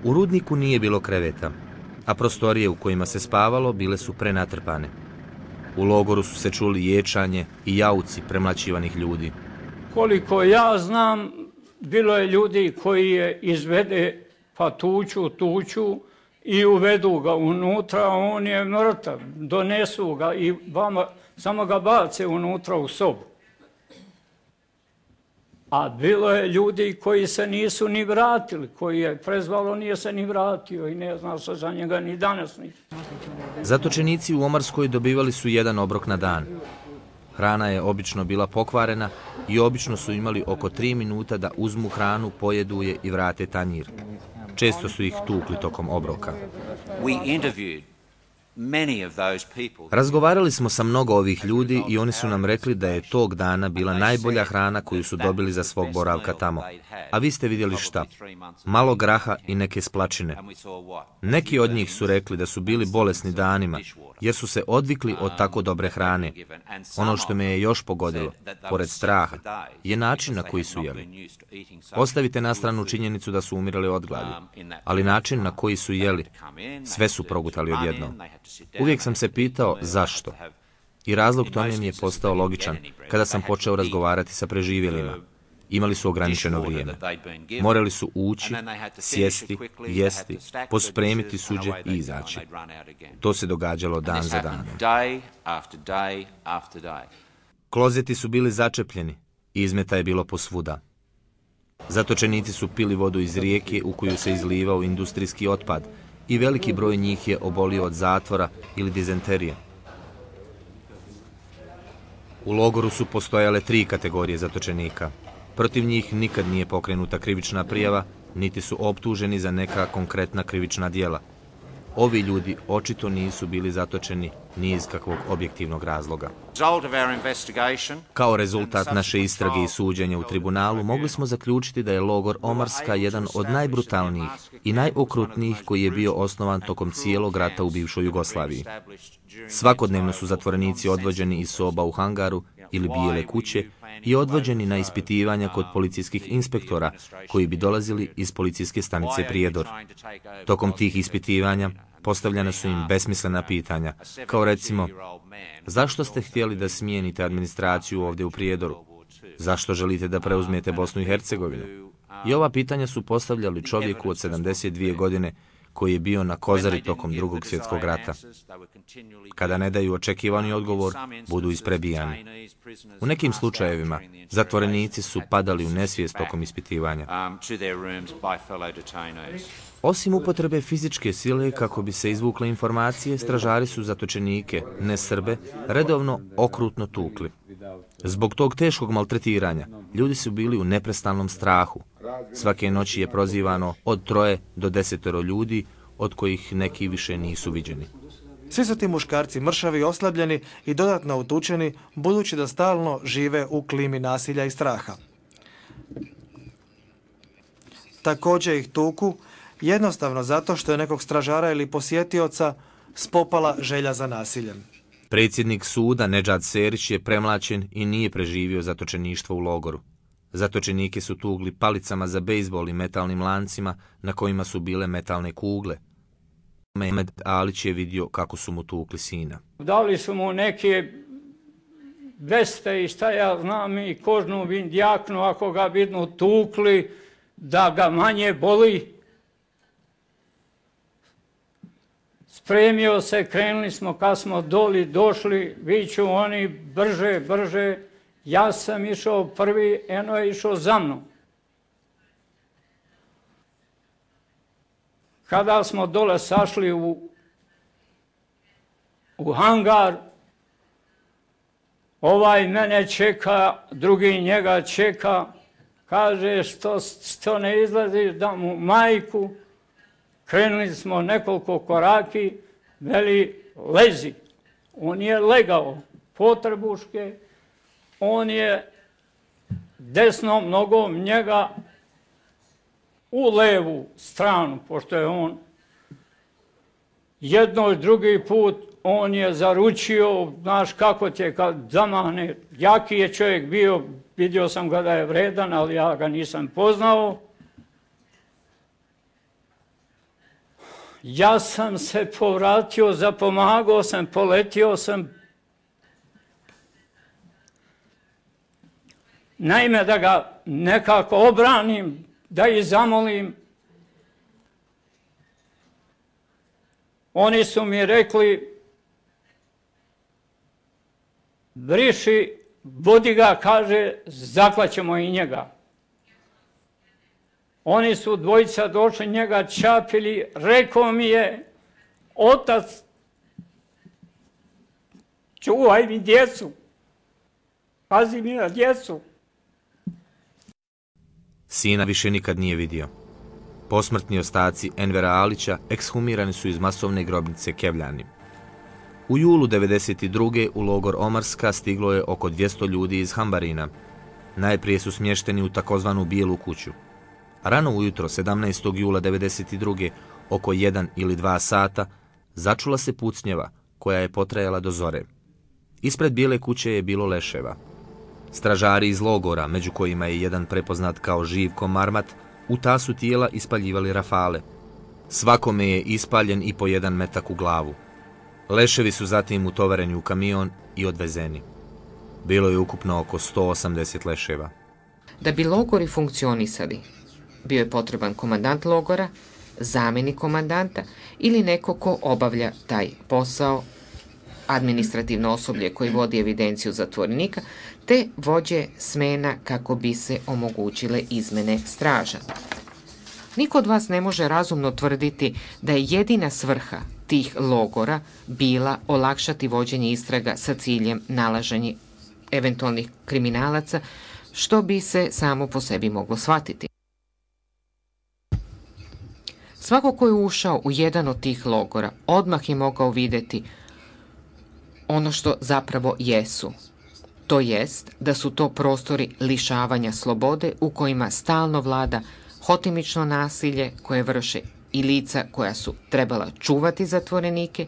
U rudniku nije bilo kreveta, a prostorije u kojima se spavalo bile su prenatrpane. U logoru su se čuli ječanje i jauci premlaćivanih ljudi. Koliko ja znam, bilo je ljudi koji je izvede pa tuču i uvedu ga unutra, a on je mrtav. Donesu ga i samo ga bace unutra u sobu. A bilo je ljudi koji se nisu ni vratili, koji je prezvalo, nije se ni vratio i ne zna se za njega ni danas. Zatočenici u Omarskoj dobivali su jedan obrok na dan. Hrana je obično bila pokvarena i obično su imali oko 3 minuta da uzmu hranu, pojedu je i vrate tanjir. Često su ih tukli tokom obroka. Razgovarali smo sa mnogo ovih ljudi i oni su nam rekli da je tog dana bila najbolja hrana koju su dobili za svog boravka tamo. A vi ste vidjeli šta? Malo graha i neke splačine. Neki od njih su rekli da su bili bolesni danima, jer su se odvikli od tako dobre hrane. Ono što me je još pogodilo, pored straha, je način na koji su jeli. Ostavite na stranu činjenicu da su umirali od gladi, ali način na koji su jeli, sve su progutali odjednom. Uvijek sam se pitao zašto. I razlog tome mi je postao logičan kada sam počeo razgovarati sa preživjelima. Imali su ograničeno vrijeme. Morali su ući, sjesti, jesti, pospremiti suđe i izaći. To se događalo dan za danom. Klozeti su bili začepljeni i izmeta je bilo posvuda. Zatočenici su pili vodu iz rijeke u koju se izlivao industrijski otpad i veliki broj njih je obolio od zatvora ili dizenterije. U logoru su postojale 3 kategorije zatočenika. Protiv njih nikad nije pokrenuta krivična prijava, niti su optuženi za neka konkretna krivična djela. Ovi ljudi očito nisu bili zatočeni ni iz kakvog objektivnog razloga. Kao rezultat naše istrage i suđenja u tribunalu mogli smo zaključiti da je logor Omarska jedan od najbrutalnijih i najokrutnijih koji je bio osnovan tokom cijelog rata u bivšoj Jugoslaviji. Svakodnevno su zatvorenici odvođeni iz soba u hangaru ili bijele kuće i odvođeni na ispitivanja kod policijskih inspektora koji bi dolazili iz policijske stanice Prijedor. Tokom tih ispitivanja postavljena su im besmislena pitanja, kao recimo, zašto ste htjeli da smijenite administraciju ovdje u Prijedoru? Zašto želite da preuzmete Bosnu i Hercegovinu? I ova pitanja su postavljali čovjeku od 72 godine koji je bio na Kozari tokom Drugog svjetskog rata. Kada ne daju očekivani odgovor, budu isprebijani. U nekim slučajevima, zatvorenici su padali u nesvijest tokom ispitivanja. Osim upotrebe fizičke sile kako bi se izvukle informacije, stražari su zatočenike, ne Srbe, redovno okrutno tukli. Zbog tog teškog maltretiranja, ljudi su bili u neprestanom strahu. Svake noći je prozivano od 3 do 10 ljudi, od kojih neki više nisu viđeni. Svi su ti muškarci mršavi, oslabljeni i dodatno utučeni, budući da stalno žive u klimi nasilja i straha. Također ih tuku, jednostavno zato što je nekog stražara ili posjetioca spopala želja za nasiljem. Predsjednik suda Nedžad Serić je premlaćen i nije preživio zatočeništvo u logoru. Zatočenike su tugli palicama za bejzbol i metalnim lancima na kojima su bile metalne kugle. Mehmed Alić je vidio kako su mu tukli sina. Dali su mu neke veste i šta ja znam i kožnu vindjaknu ako ga vidno tukli da ga manje boli. Spremio se, krenuli smo, kad smo doli došli, viću oni brže. Ja sam išao prvi, eno je išao za mnom. Kada smo dole sašli u hangar, ovaj mene čeka, drugi njega čeka, kaže što ne izlaziš, da mu majku. Krenuli smo nekoliko koraki, veli lezi. On je legao potrbuške, on je desnom nogom njega u levu stranu, pošto je on jedno i drugi put, on je zaručio, znaš kako ti je kad zamahne, jaki je čovjek bio, vidio sam ga da je vredan, ali ja ga nisam poznao. Ja sam se povratio, zapomagao sam, poletio sam. Naime, da ga nekako obranim, da ih zamolim. Oni su mi rekli, briši, vodi ga, kaže, zaklaćemo i njega. Oni su dvojica došli, njega čapili, rekao mi je, otac, čuvaj mi djecu, pazi mi na djecu. Sina više nikad nije vidio. Posmrtni ostaci Envera Alića ekshumirani su iz masovne grobnice Kevljani. U julu 1992. u logor Omarska stiglo je oko 200 ljudi iz Hambarina. Najprije su smješteni u takozvanu Bijelu kuću. Rano ujutro 17. jula 1992. oko 1 ili 2 sata začula se pucnjeva koja je potrajala do zore. Ispred Bijele kuće je bilo leševa. Stražari iz logora, među kojima je jedan prepoznat kao Živko Marmat, u ta su tijela ispaljivali rafale. Svakome je ispaljen i po jedan metak u glavu. Leševi su zatim utovareni u kamion i odvezeni. Bilo je ukupno oko 180 leševa. Da bi logori funkcionisali, bio je potreban komandant logora, zamjenik komandanta ili neko ko obavlja taj posao, administrativno osoblje koji vodi evidenciju zatvorenika, te vođe smena kako bi se omogućile izmene straža. Niko od vas ne može razumno tvrditi da je jedina svrha tih logora bila olakšati vođenje istraga sa ciljem nalaženja eventualnih kriminalaca, što bi se samo po sebi moglo shvatiti. Svako ko je ušao u jedan od tih logora odmah je mogao vidjeti ono što zapravo jesu. To jest da su to prostori lišavanja slobode u kojima stalno vlada hotimično nasilje koje vrše i lica koja su trebala čuvati zatvorenike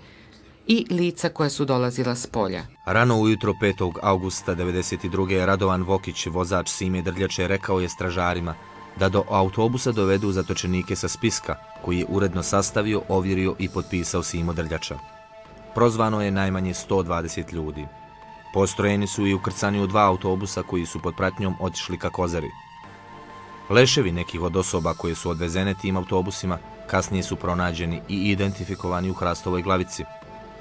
i lica koja su dolazila s polja. Rano ujutro 5. augusta 1992. Radovan Vokić, vozač Sime Drljače, rekao je stražarima da do autobusa dovedu zatočenike sa spiska koji je uredno sastavio, ovjerio i potpisao Simo Drljača. Prozvano je najmanje 120 ljudi. Postrojeni su i ukrcani u 2 autobusa koji su pod pratnjom otišli ka Kozari. Leševi nekih od osoba koje su odvezene tim autobusima kasnije su pronađeni i identifikovani u Hrastovoj Glavici.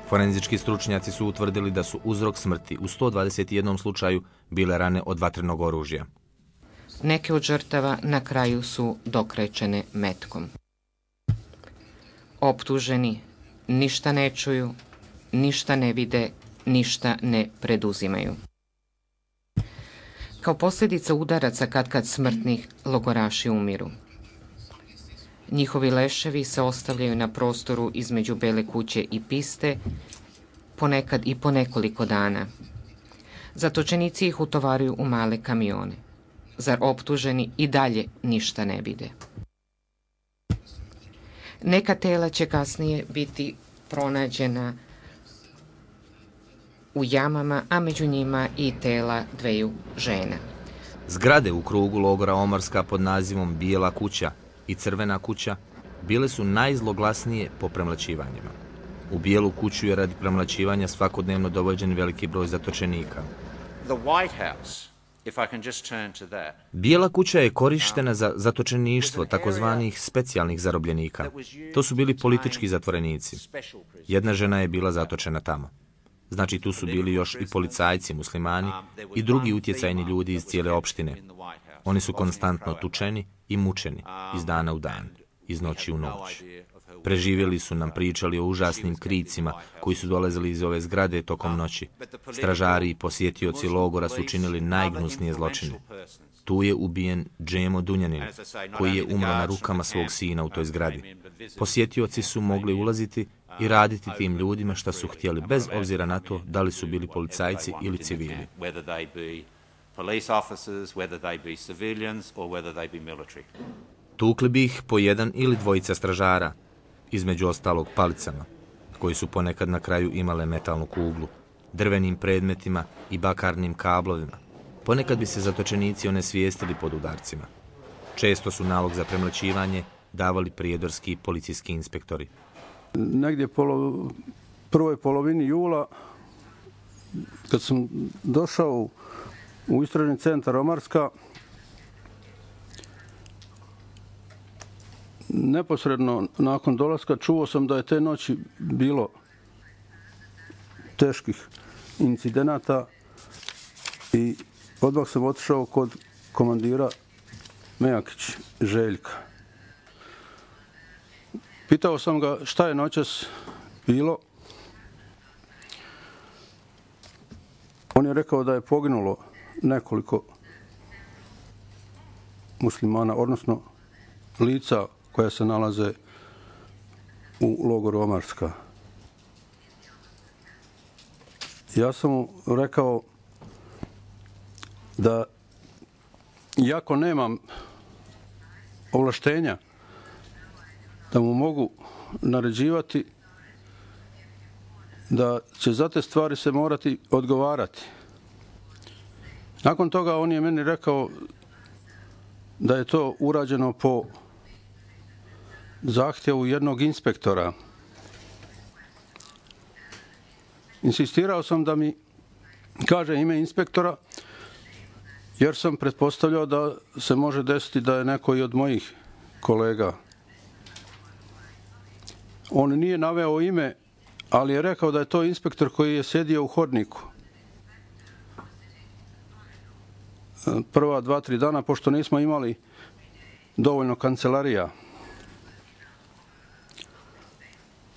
Forenzički stručnjaci su utvrdili da su uzrok smrti u 121 slučaju bile rane od vatrenog oružja. Neke od žrtava na kraju su dokrečene metkom. Optuženi ništa ne čuju, ništa ne vide, ništa ne preduzimaju. Kao posljedica udaraca kad smrtnih logoraši umiru. Njihovi leševi se ostavljaju na prostoru između Bele kuće i piste, ponekad i po nekoliko dana. Zatočenici ih utovaruju u male kamione. Zar optuženi i dalje ništa ne vide? Neka tela će kasnije biti pronađena u jamama, a među njima i tela 2 žena. Zgrade u krugu logora Omarska pod nazivom Bijela kuća i Crvena kuća bile su najzloglasnije po premlaćivanjima. U Bijelu kuću je radi premlaćivanja svakodnevno dovođen veliki broj zatočenika. Bijela kuća je korištena za zatočeništvo takozvanih specijalnih zarobljenika. To su bili politički zatvorenici. Jedna žena je bila zatočena tamo. Znači tu su bili još i policajci muslimani i drugi utjecajni ljudi iz cijele opštine. Oni su konstantno tučeni i mučeni iz dana u dan, iz noći u noć. Preživjeli su nam pričali o užasnim kricima koji su dolazili iz ove zgrade tokom noći. Stražari i posjetioci logora su činili najgnusnije zločine. Tu je ubijen Džemo Dunjanin, koji je umro na rukama svog sina u toj zgradi. Posjetioci su mogli ulaziti i raditi tim ljudima šta su htjeli, bez obzira na to da li su bili policajci ili civili. Tukli bi ih po jedan ili dvojica stražara, između ostalog palicama, koji su ponekad na kraju imale metalnu kuglu, drvenim predmetima i bakarnim kablovima. Ponekad bi se zatočenici onesvijestili pod udarcima. Često su nalog za premlaćivanje davali prijedorski policijski inspektori. Negdje prvoj polovini jula, kad sam došao u istražni centar Omarska, neposredno nakon dolaska čuo sam da je te noći bilo teških incidenata i odmah sam otišao kod komandira Mejakić Željka. Pitao sam ga šta je noćas bilo. On je rekao da je poginulo nekoliko muslimana, odnosno lica koja se nalaze u logoru Omarska. Ja sam mu rekao da iako nemam ovlaštenja da mu mogu naređivati, da će za te stvari se morati odgovarati. Nakon toga on je meni rekao da je to urađeno po zahtjevu jednog inspektora. Insistirao sam da mi kaže ime inspektora, jer sam pretpostavljao da se može desiti da je neko i od mojih kolega. On nije naveo ime, ali je rekao da je to inspektor koji je sjedio u hodniku. Prva 2-3 dana, pošto nismo imali dovoljno kancelarija.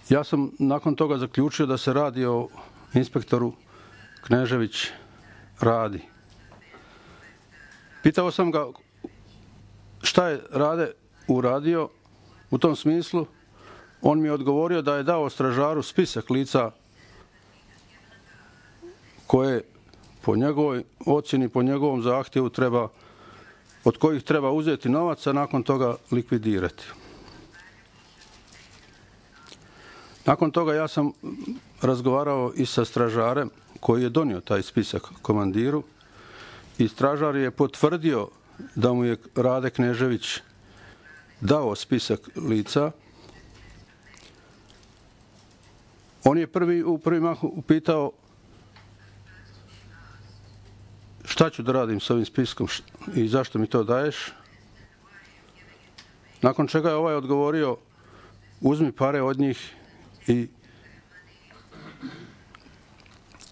Ja sam nakon toga zaključio da se radi o inspektoru Knežević Radi. Pitao sam ga šta je Rade uradio u tom smislu. On mi je odgovorio da je dao stražaru spisak lica koje po njegovoj ocjeni, po njegovom zahtjevu od kojih treba uzeti novac, a nakon toga likvidirati. Nakon toga ja sam razgovarao i sa stražarem koji je donio taj spisak komandiru i stražar je potvrdio da mu je Rade Knežević dao spisak lica. On je u prvi mah upitao šta ću da radim s ovim spiskom i zašto mi to daješ. Nakon čega je ovaj odgovorio uzmi pare od njih i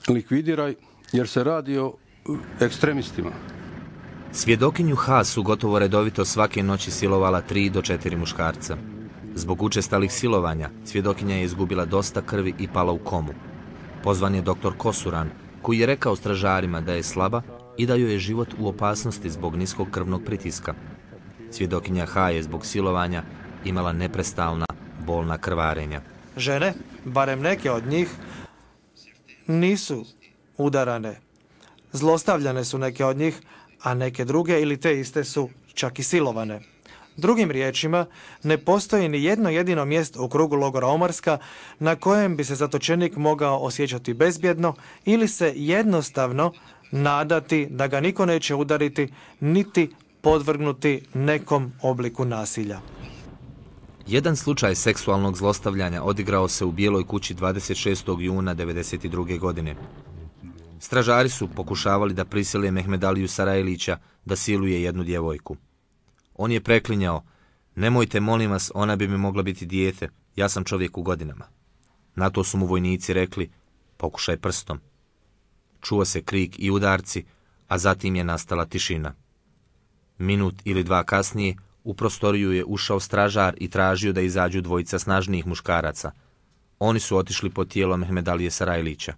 likvidiraj, jer se radi o ekstremistima. Svjedokinju H su gotovo redovito svake noći silovala 3 do 4 muškarca. Zbog učestalih silovanja, svjedokinja je izgubila dosta krvi i pala u komu. Pozvan je doktor Kosuran, koji je rekao stražarima da je slaba i da joj je život u opasnosti zbog niskog krvnog pritiska. Svjedokinja H je zbog silovanja imala neprestalna bolna krvarenja. Žene, barem neke od njih, nisu udarane. Zlostavljane su neke od njih, a neke druge ili te iste su čak i silovane. Drugim riječima, ne postoji ni jedno jedino mjesto u krugu logora Omarska na kojem bi se zatočenik mogao osjećati bezbjedno ili se jednostavno nadati da ga niko neće udariti niti podvrgnuti nekom obliku nasilja. Jedan slučaj seksualnog zlostavljanja odigrao se u Bijeloj kući 26. juna 1992. godine. Stražari su pokušavali da prisile Mehmedaliju Sarajlića da siluje jednu djevojku. On je preklinjao, nemojte molim vas, ona bi mi mogla biti dijete, ja sam čovjek u godinama. Na to su mu vojnici rekli, pokušaj prstom. Čuo se krik i udarci, a zatim je nastala tišina. Minut ili 2 kasnije u prostoriju je ušao stražar i tražio da izađu dvojica snažnijih muškaraca. Oni su otišli po tijelo Mehmedalije Sarajlića.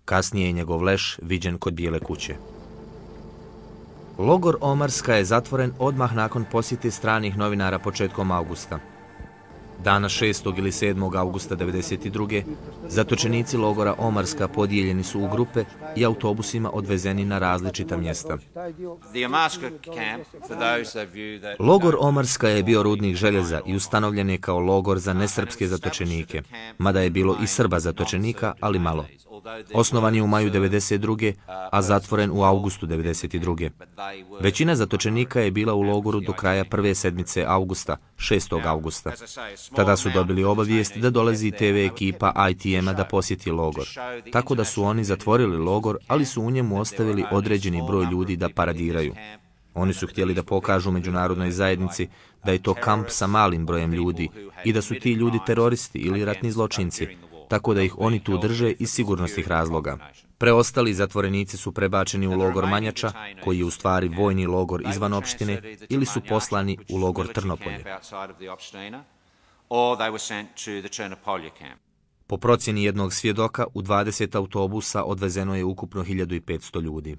Kasnije je njegov leš viđen kod Bijele kuće. Logor Omarska je zatvoren odmah nakon posjete stranih novinara početkom avgusta. Dana 6. ili 7. augusta 1992. zatočenici logora Omarska podijeljeni su u grupe i autobusima odvezeni na različita mjesta. Logor Omarska je bio rudnik željeza i ustanovljen je kao logor za nesrpske zatočenike, mada je bilo i Srba zatočenika, ali malo. Osnovan je u maju 1992. a zatvoren u augustu 1992. Većina zatočenika je bila u logoru do kraja prve sedmice augusta, 6. augusta. Tada su dobili obavijest da dolazi TV ekipa ITM-a da posjeti logor. Tako da su oni zatvorili logor, ali su u njemu ostavili određeni broj ljudi da paradiraju. Oni su htjeli da pokažu međunarodnoj zajednici da je to kamp sa malim brojem ljudi i da su ti ljudi teroristi ili ratni zločinci, tako da ih oni tu drže iz sigurnosnih razloga. Preostali zatvorenici su prebačeni u logor Manjača, koji je u stvari vojni logor izvan opštine, ili su poslani u logor Trnopolje. Po procjeni jednog svjedoka, u 20 autobusa odvezeno je ukupno 1500 ljudi.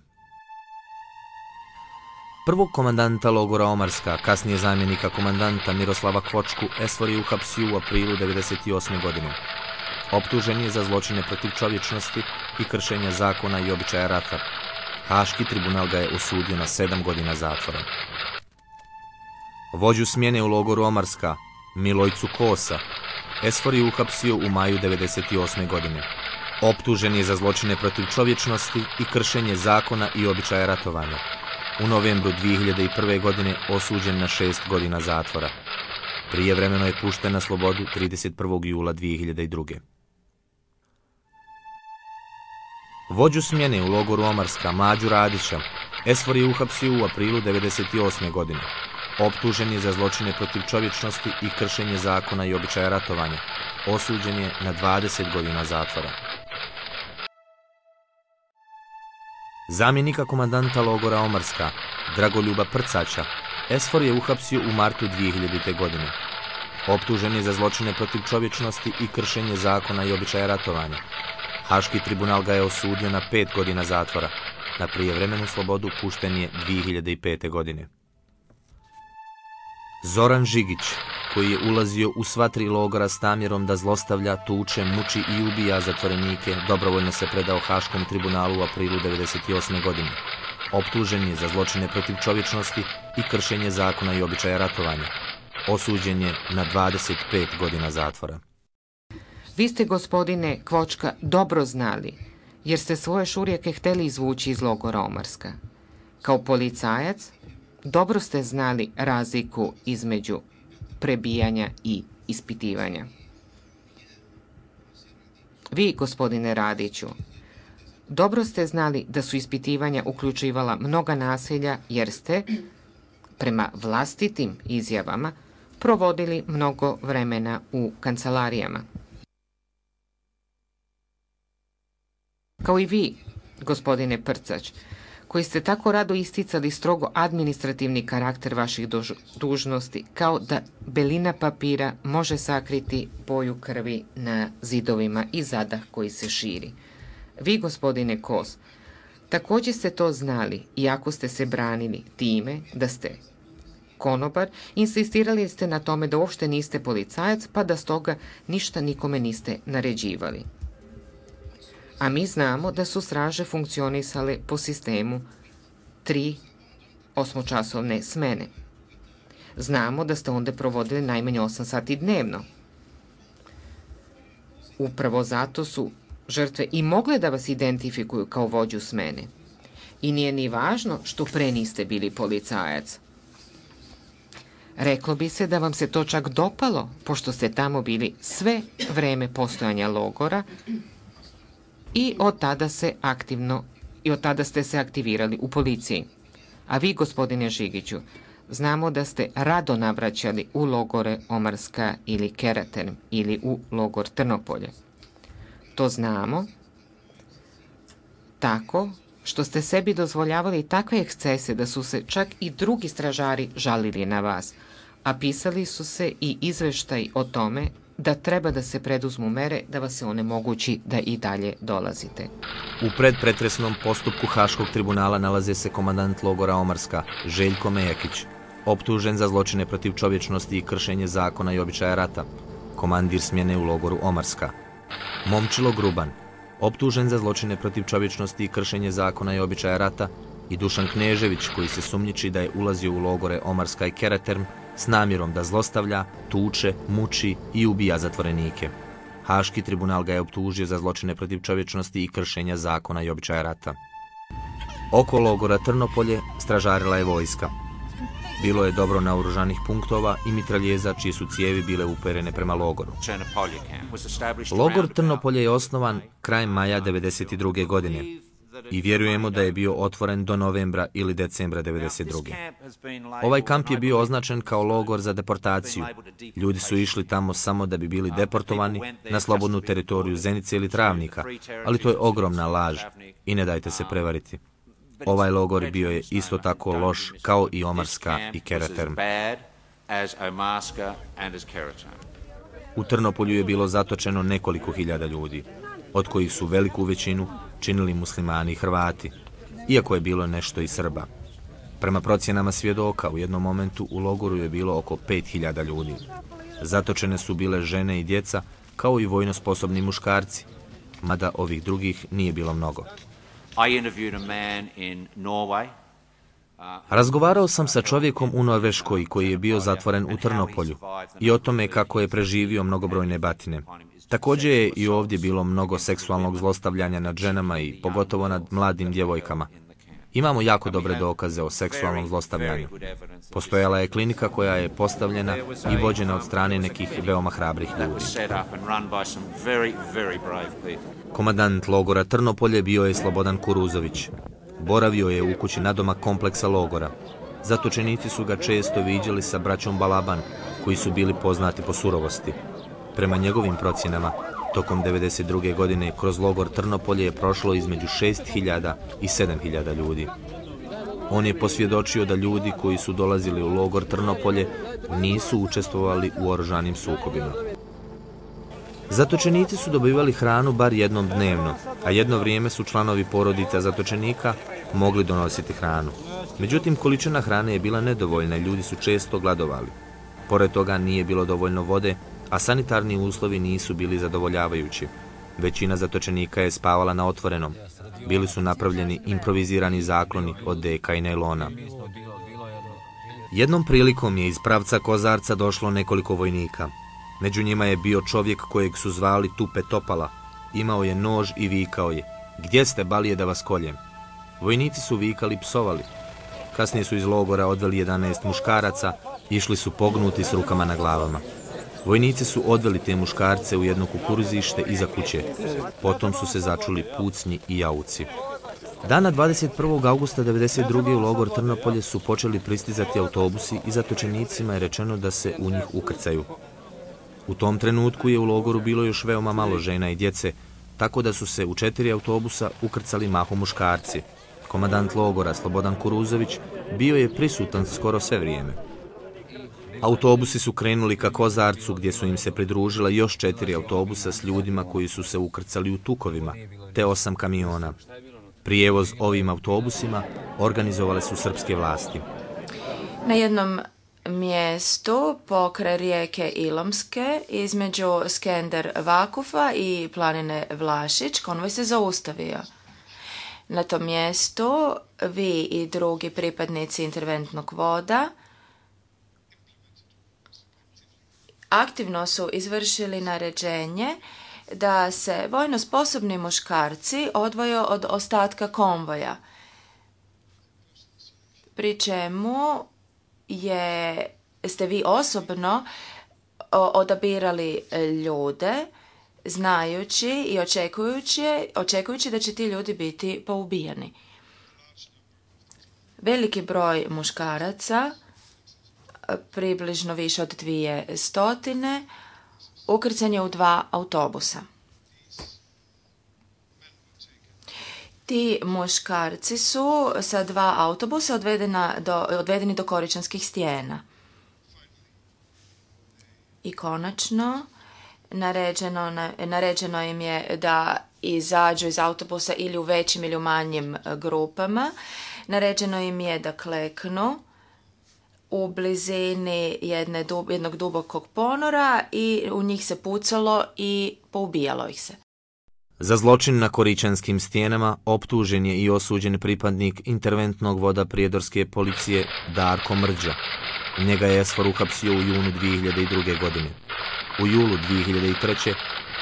Prvog komandanta logora Omarska, kasnije zamjenika komandanta Miroslava Kvočku, SFOR je uhapsio u aprilu 1998. godine. Optužen je za zločine protiv čovječnosti i kršenja zakona i običaja rata. Haški tribunal ga je osudio na 7 godina zatvora. Vođu smjene u logoru Omarska, Milojcu Kosa, SFOR je uhapsio u maju 1998. godine. Optužen je za zločine protiv čovječnosti i kršenje zakona i običaja ratovanja. U novembru 2001. godine osuđen na 6 godina zatvora. Prijevremeno je pušten na slobodu 31. jula 2002. Vođu smjene u logoru Omarska, Mađu Radića, SFOR je uhapsio u aprilu 1998. godine. Optužen je za zločine protiv čovječnosti i kršenje zakona i običaja ratovanja. Osuđen je na 20 godina zatvora. Zamjenika komandanta logora Omarska, Dragoljuba Prcaća, SFOR je uhapsio u martu 2000. godine. Optužen je za zločine protiv čovječnosti i kršenje zakona i običaja ratovanja. Haški tribunal ga je osudio na 5 godina zatvora. Na prijevremenu slobodu pušten je 2005. godine. Zoran Žigić, koji je ulazio u sva 3 logora s namjerom da zlostavlja, tuče, muči i ubija zatvorenike, dobrovoljno se predao Haškom tribunalu u aprilu 1998. godine. Optužen je za zločine protiv čovječnosti i kršenje zakona i običaja ratovanja. Osuđen je na 25 godina zatvora. Vi ste, gospodine Kvočka, dobro znali, jer ste svoje šurjeke htjeli izvući iz logora Omarska. Kao policajac, dobro ste znali razliku između prebijanja i ispitivanja. Vi, gospodine Radiću, dobro ste znali da su ispitivanja uključivala mnoga nasilja, jer ste, prema vlastitim izjavama, provodili mnogo vremena u kancelarijama. Kao i vi, gospodine Prcać, koji ste tako rado isticali strogo administrativni karakter vaših dužnosti, kao da belina papira može sakriti boju krvi na zidovima i zadah koji se širi. Vi, gospodine Kos, također ste to znali, iako ste se branili time da ste konobar, insistirali ste na tome da uopšte niste policajac, pa da stoga ništa nikome niste naređivali. A mi znamo da su straže funkcionisale po sistemu 3 osmočasovne smene. Znamo da ste onda provodili najmanje 8 sati dnevno. Upravo zato su žrtve i mogle da vas identifikuju kao vođu smene. I nije ni važno što pre niste bili policajac. Reklo bi se da vam se to čak dopalo, pošto ste tamo bili sve vreme postojanja logora i od tada ste se aktivirali u policiji. A vi, gospodine Žigiću, znamo da ste rado navraćali u logore Omarska ili Keraten ili u logor Trnopolje. To znamo tako što ste sebi dozvoljavali takve ekscese da su se čak i drugi stražari žalili na vas, a pisali su se i izveštaj o tome da treba da se preduzmu mere da vas se onemogući da i dalje dolazite. U predpretresnom postupku Haškog tribunala nalaze se komandant logora Omarska, Željko Mejakić, optužen za zločine protiv čovječnosti i kršenje zakona i običaja rata, komandir smjene u logoru Omarska. Momčilo Gruban, optužen za zločine protiv čovječnosti i kršenje zakona i običaja rata, i Dušan Knežević, koji se sumnjiči da je ulazio u logore Omarska i Keraterm s namjerom da zlostavlja, tuče, muči i ubija zatvorenike. Haški tribunal ga je optužio za zločine protiv čovječnosti i kršenja zakona i običaja rata. Oko logora Trnopolje stražarila je vojska. Bilo je dobro naoružanih punktova i mitraljeza čije su cijevi bile uperene prema logoru. Logor Trnopolje je osnovan krajem maja 1992. godine i vjerujemo da je bio otvoren do novembra ili decembra 1992. Ovaj kamp je bio označen kao logor za deportaciju. Ljudi su išli tamo samo da bi bili deportovani na slobodnu teritoriju Zenice ili Travnika, ali to je ogromna laž i ne dajte se prevariti. Ovaj logor bio je isto tako loš kao i Omarska i Keraterm. U Trnopolju je bilo zatočeno nekoliko hiljada ljudi, od kojih su veliku većinu činili muslimani i Hrvati, iako je bilo nešto i Srba. Prema procjenama svjedoka, u jednom momentu u logoru je bilo oko 5000 ljudi. Zatočene su bile žene i djeca, kao i vojno sposobni muškarci, mada ovih drugih nije bilo mnogo. Razgovarao sam sa čovjekom u Norveškoj koji je bio zatvoren u Trnopolju i o tome kako je preživio mnogobrojne batine. Također je i ovdje bilo mnogo seksualnog zlostavljanja nad ženama i pogotovo nad mladim djevojkama. Imamo jako dobre dokaze o seksualnom zlostavljanju. Postojala je klinika koja je postavljena i vođena od strane nekih veoma hrabrih ljudi. Komandant logora Trnopolje bio je Slobodan Kuruzović. Boravio je u kući nadomak kompleksa logora. Zatočenici su ga često viđali sa braćom Balaban, koji su bili poznati po surovosti. Prema njegovim procjenama, tokom 1992. godine kroz logor Trnopolje je prošlo između 6000 i 7000 ljudi. On je posvjedočio da ljudi koji su dolazili u logor Trnopolje nisu učestvovali u oružanim sukobima. Zatočenici su dobivali hranu bar jednom dnevno, a jedno vrijeme su članovi porodica zatočenika mogli donositi hranu. Međutim, količina hrane je bila nedovoljna i ljudi su često gladovali. Pored toga nije bilo dovoljno vode, a sanitarni uslovi nisu bili zadovoljavajući. Većina zatočenika je spavala na otvorenom. Bili su napravljeni improvizirani zakloni od deka i najlona. Jednom prilikom je iz pravca Kozarca došlo nekoliko vojnika. Među njima je bio čovjek kojeg su zvali Tupe Topala. Imao je nož i vikao je: "Gdje ste, balije, da vas koljem?" Vojnici su vikali, psovali. Kasnije su iz logora odveli 11 muškaraca, išli su pognuti s rukama na glavama. Vojnici su odveli te muškarce u jedno kukuruzište iza kuće. Potom su se začuli pucnji i jauci. Dana 21. augusta 1992. u logor Trnopolje su počeli pristizati autobusi i zatočenicima je rečeno da se u njih ukrcaju. U tom trenutku je u logoru bilo još veoma malo žena i djece, tako da su se u 4 autobusa ukrcali mahom muškarci. Komandant logora Slobodan Kuruzović bio je prisutan skoro sve vrijeme. Autobusi su krenuli ka Kozarcu, gdje su im se pridružila još 4 autobusa s ljudima koji su se ukrcali u tukovima, te 8 kamiona. Prijevoz ovim autobusima organizovale su srpske vlasti. Na jednom mjestu pokraj rijeke Ilomske između Skender Vakufa i planine Vlašić konvoj se zaustavio. Na tom mjestu vi i drugi pripadnici interventnog voda aktivno su izvršili naređenje da se vojno sposobni muškarci odvoje od ostatka konvoja, pri čemu ste vi osobno odabirali ljude, znajući i očekujući da će ti ljudi biti poubijani. Veliki broj muškaraca, približno više od 200, ukrcan je u 2 autobusa. Ti muškarci su sa 2 autobusa odvedeni do Koričanskih stijena. I konačno naređeno im je da izađu iz autobusa ili u većim ili u manjim grupama. Naređeno im je da kleknu u blizini jednog dubokog ponora i u njih se pucalo i poubijalo ih se. Za zločin na Koričanskim stijenama optužen je i osuđen pripadnik interventnog voda prijedorske policije Darko Mrđa. Njega je SFOR uhapsio u junu 2002. godine. U julu 2003.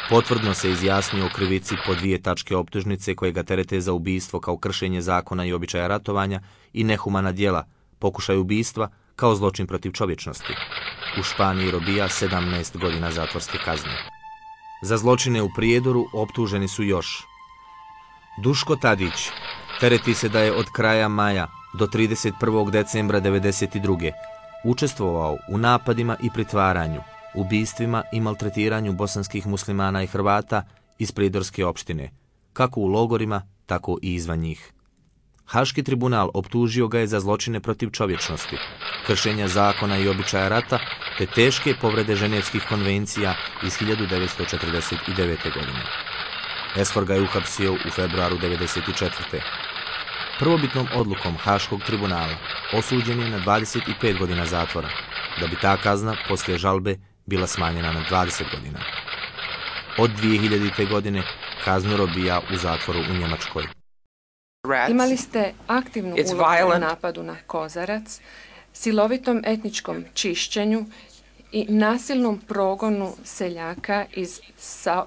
potvrdno se izjasnio o krivici po 2 tačke optužnice koje ga terete za ubistvo kao kršenje zakona i običaja ratovanja i nehumana djela, pokušaj ubistva kao zločin protiv čovječnosti. U Španiji robija 17 godina zatvorske kazne. Za zločine u Prijedoru optuženi su još Duško Tadić, tereti se da je od kraja maja do 31. decembra 1992. učestvovao u napadima i pritvaranju, ubistvima i maltretiranju bosanskih muslimana i Hrvata iz Prijedorske opštine, kako u logorima, tako i izvan njih. Haški tribunal optužio ga je za zločine protiv čovječnosti, kršenja zakona i običaja rata, te teške povrede ženevskih konvencija iz 1949. godine. SFOR ga je uhapsio u februaru 1994. Prvobitnom odlukom Haškog tribunala osuđen je na 25 godina zatvora, da bi ta kazna poslije žalbe bila smanjena na 20 godina. Od 2000. godine kaznu robija u zatvoru u Njemačkoj. Imali ste aktivnu ulogu u napadu na Kozarac, silovitom etničkom čišćenju i nasilnom progonu seljaka iz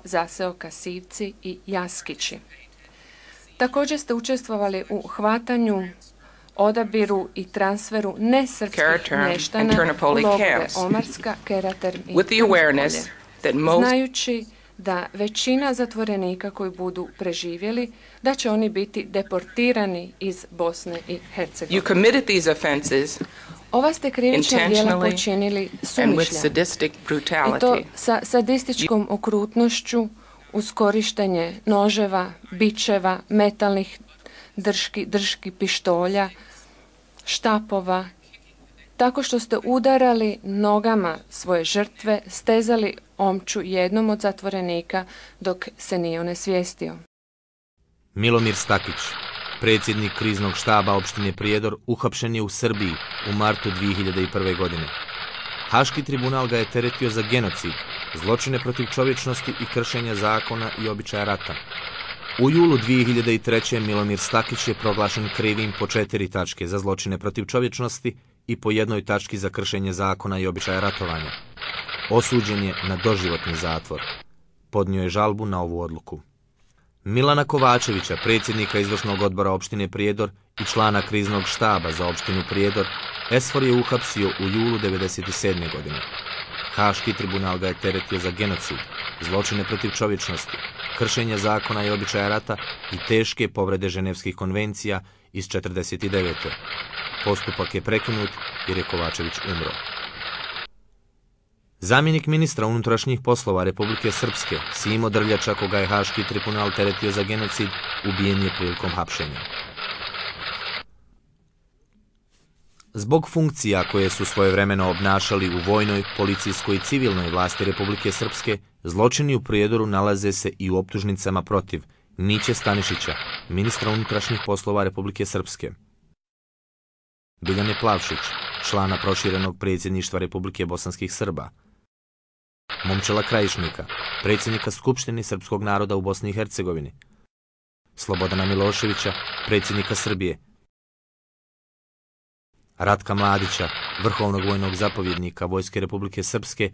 zaseoka Sivci i Jaskići. Također ste učestvovali u hvatanju, odabiru i transferu nesrpskih mještana u logore Omarska, Kerater i Trnopolje, znajući da većina zatvorenika koji budu preživjeli, da će oni biti deportirani iz Bosne i Hercegovine. Ova ste krivična djela počinili sumišljeno, i to sa sadističkom okrutnošću uz korištenje noževa, bičeva, metalnih drški pištolja, štapova, tako što ste udarali nogama svoje žrtve, stezali omču jednom od zatvorenika dok se nije onesvijestio. Milomir Stakić, predsjednik kriznog štaba opštine Prijedor, uhapšen je u Srbiji u martu 2001. godine. Haški tribunal ga je teretio za genocid, zločine protiv čovječnosti i kršenja zakona i običaja rata. U julu 2003. Milomir Stakić je proglašen krivim po 4 tačke za zločine protiv čovječnosti i po 1 tački za kršenje zakona i običaja ratovanja. Osuđen je na doživotni zatvor. Podnio je žalbu na ovu odluku. Milana Kovačevića, predsjednika izvršnog odbora opštine Prijedor i člana kriznog štaba za opštinu Prijedor, SFOR je uhapsio u julu 1997. godine. Haški tribunal ga je teretio za genocid, zločine protiv čovječnosti, kršenja zakona i običaja rata i teške povrede ženevskih konvencija iz 1949. Postupak je prekinut jer je Kovačević umro. Zamjenik ministra unutrašnjih poslova Republike Srpske, Simo Drljača, koga je Haški tribunal teretio za genocid, ubijen je prilikom hapšenja. Zbog funkcija koje su svojevremeno obnašali u vojnoj, policijskoj i civilnoj vlasti Republike Srpske, zločini u Prijedoru nalaze se i u optužnicama protiv Miće Stanišića, ministra unutrašnjih poslova Republike Srpske, Biljane Plavšić, člana proširenog predsjedništva Republike Bosanskih Srba, Momčela Krajišnika, predsjednika Skupštine srpskog naroda u Bosni i Hercegovini, Slobodana Miloševića, predsjednika Srbije, Ratka Mladića, vrhovnog vojnog zapovjednika Vojske Republike Srpske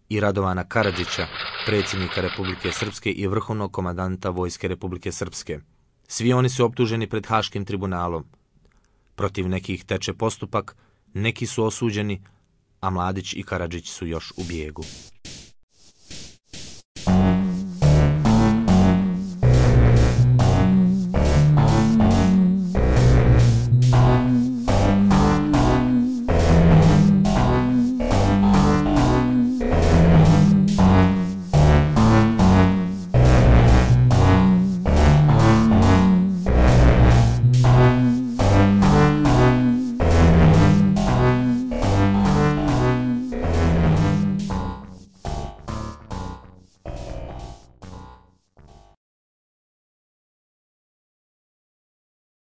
i Radovana Karadžića, predsjednika Republike Srpske i vrhovnog komandanta Vojske Republike Srpske. Svi oni su optuženi pred Haškim tribunalom. Protiv nekih teče postupak, neki su osuđeni, a Mladić i Karadžić su još u bijegu.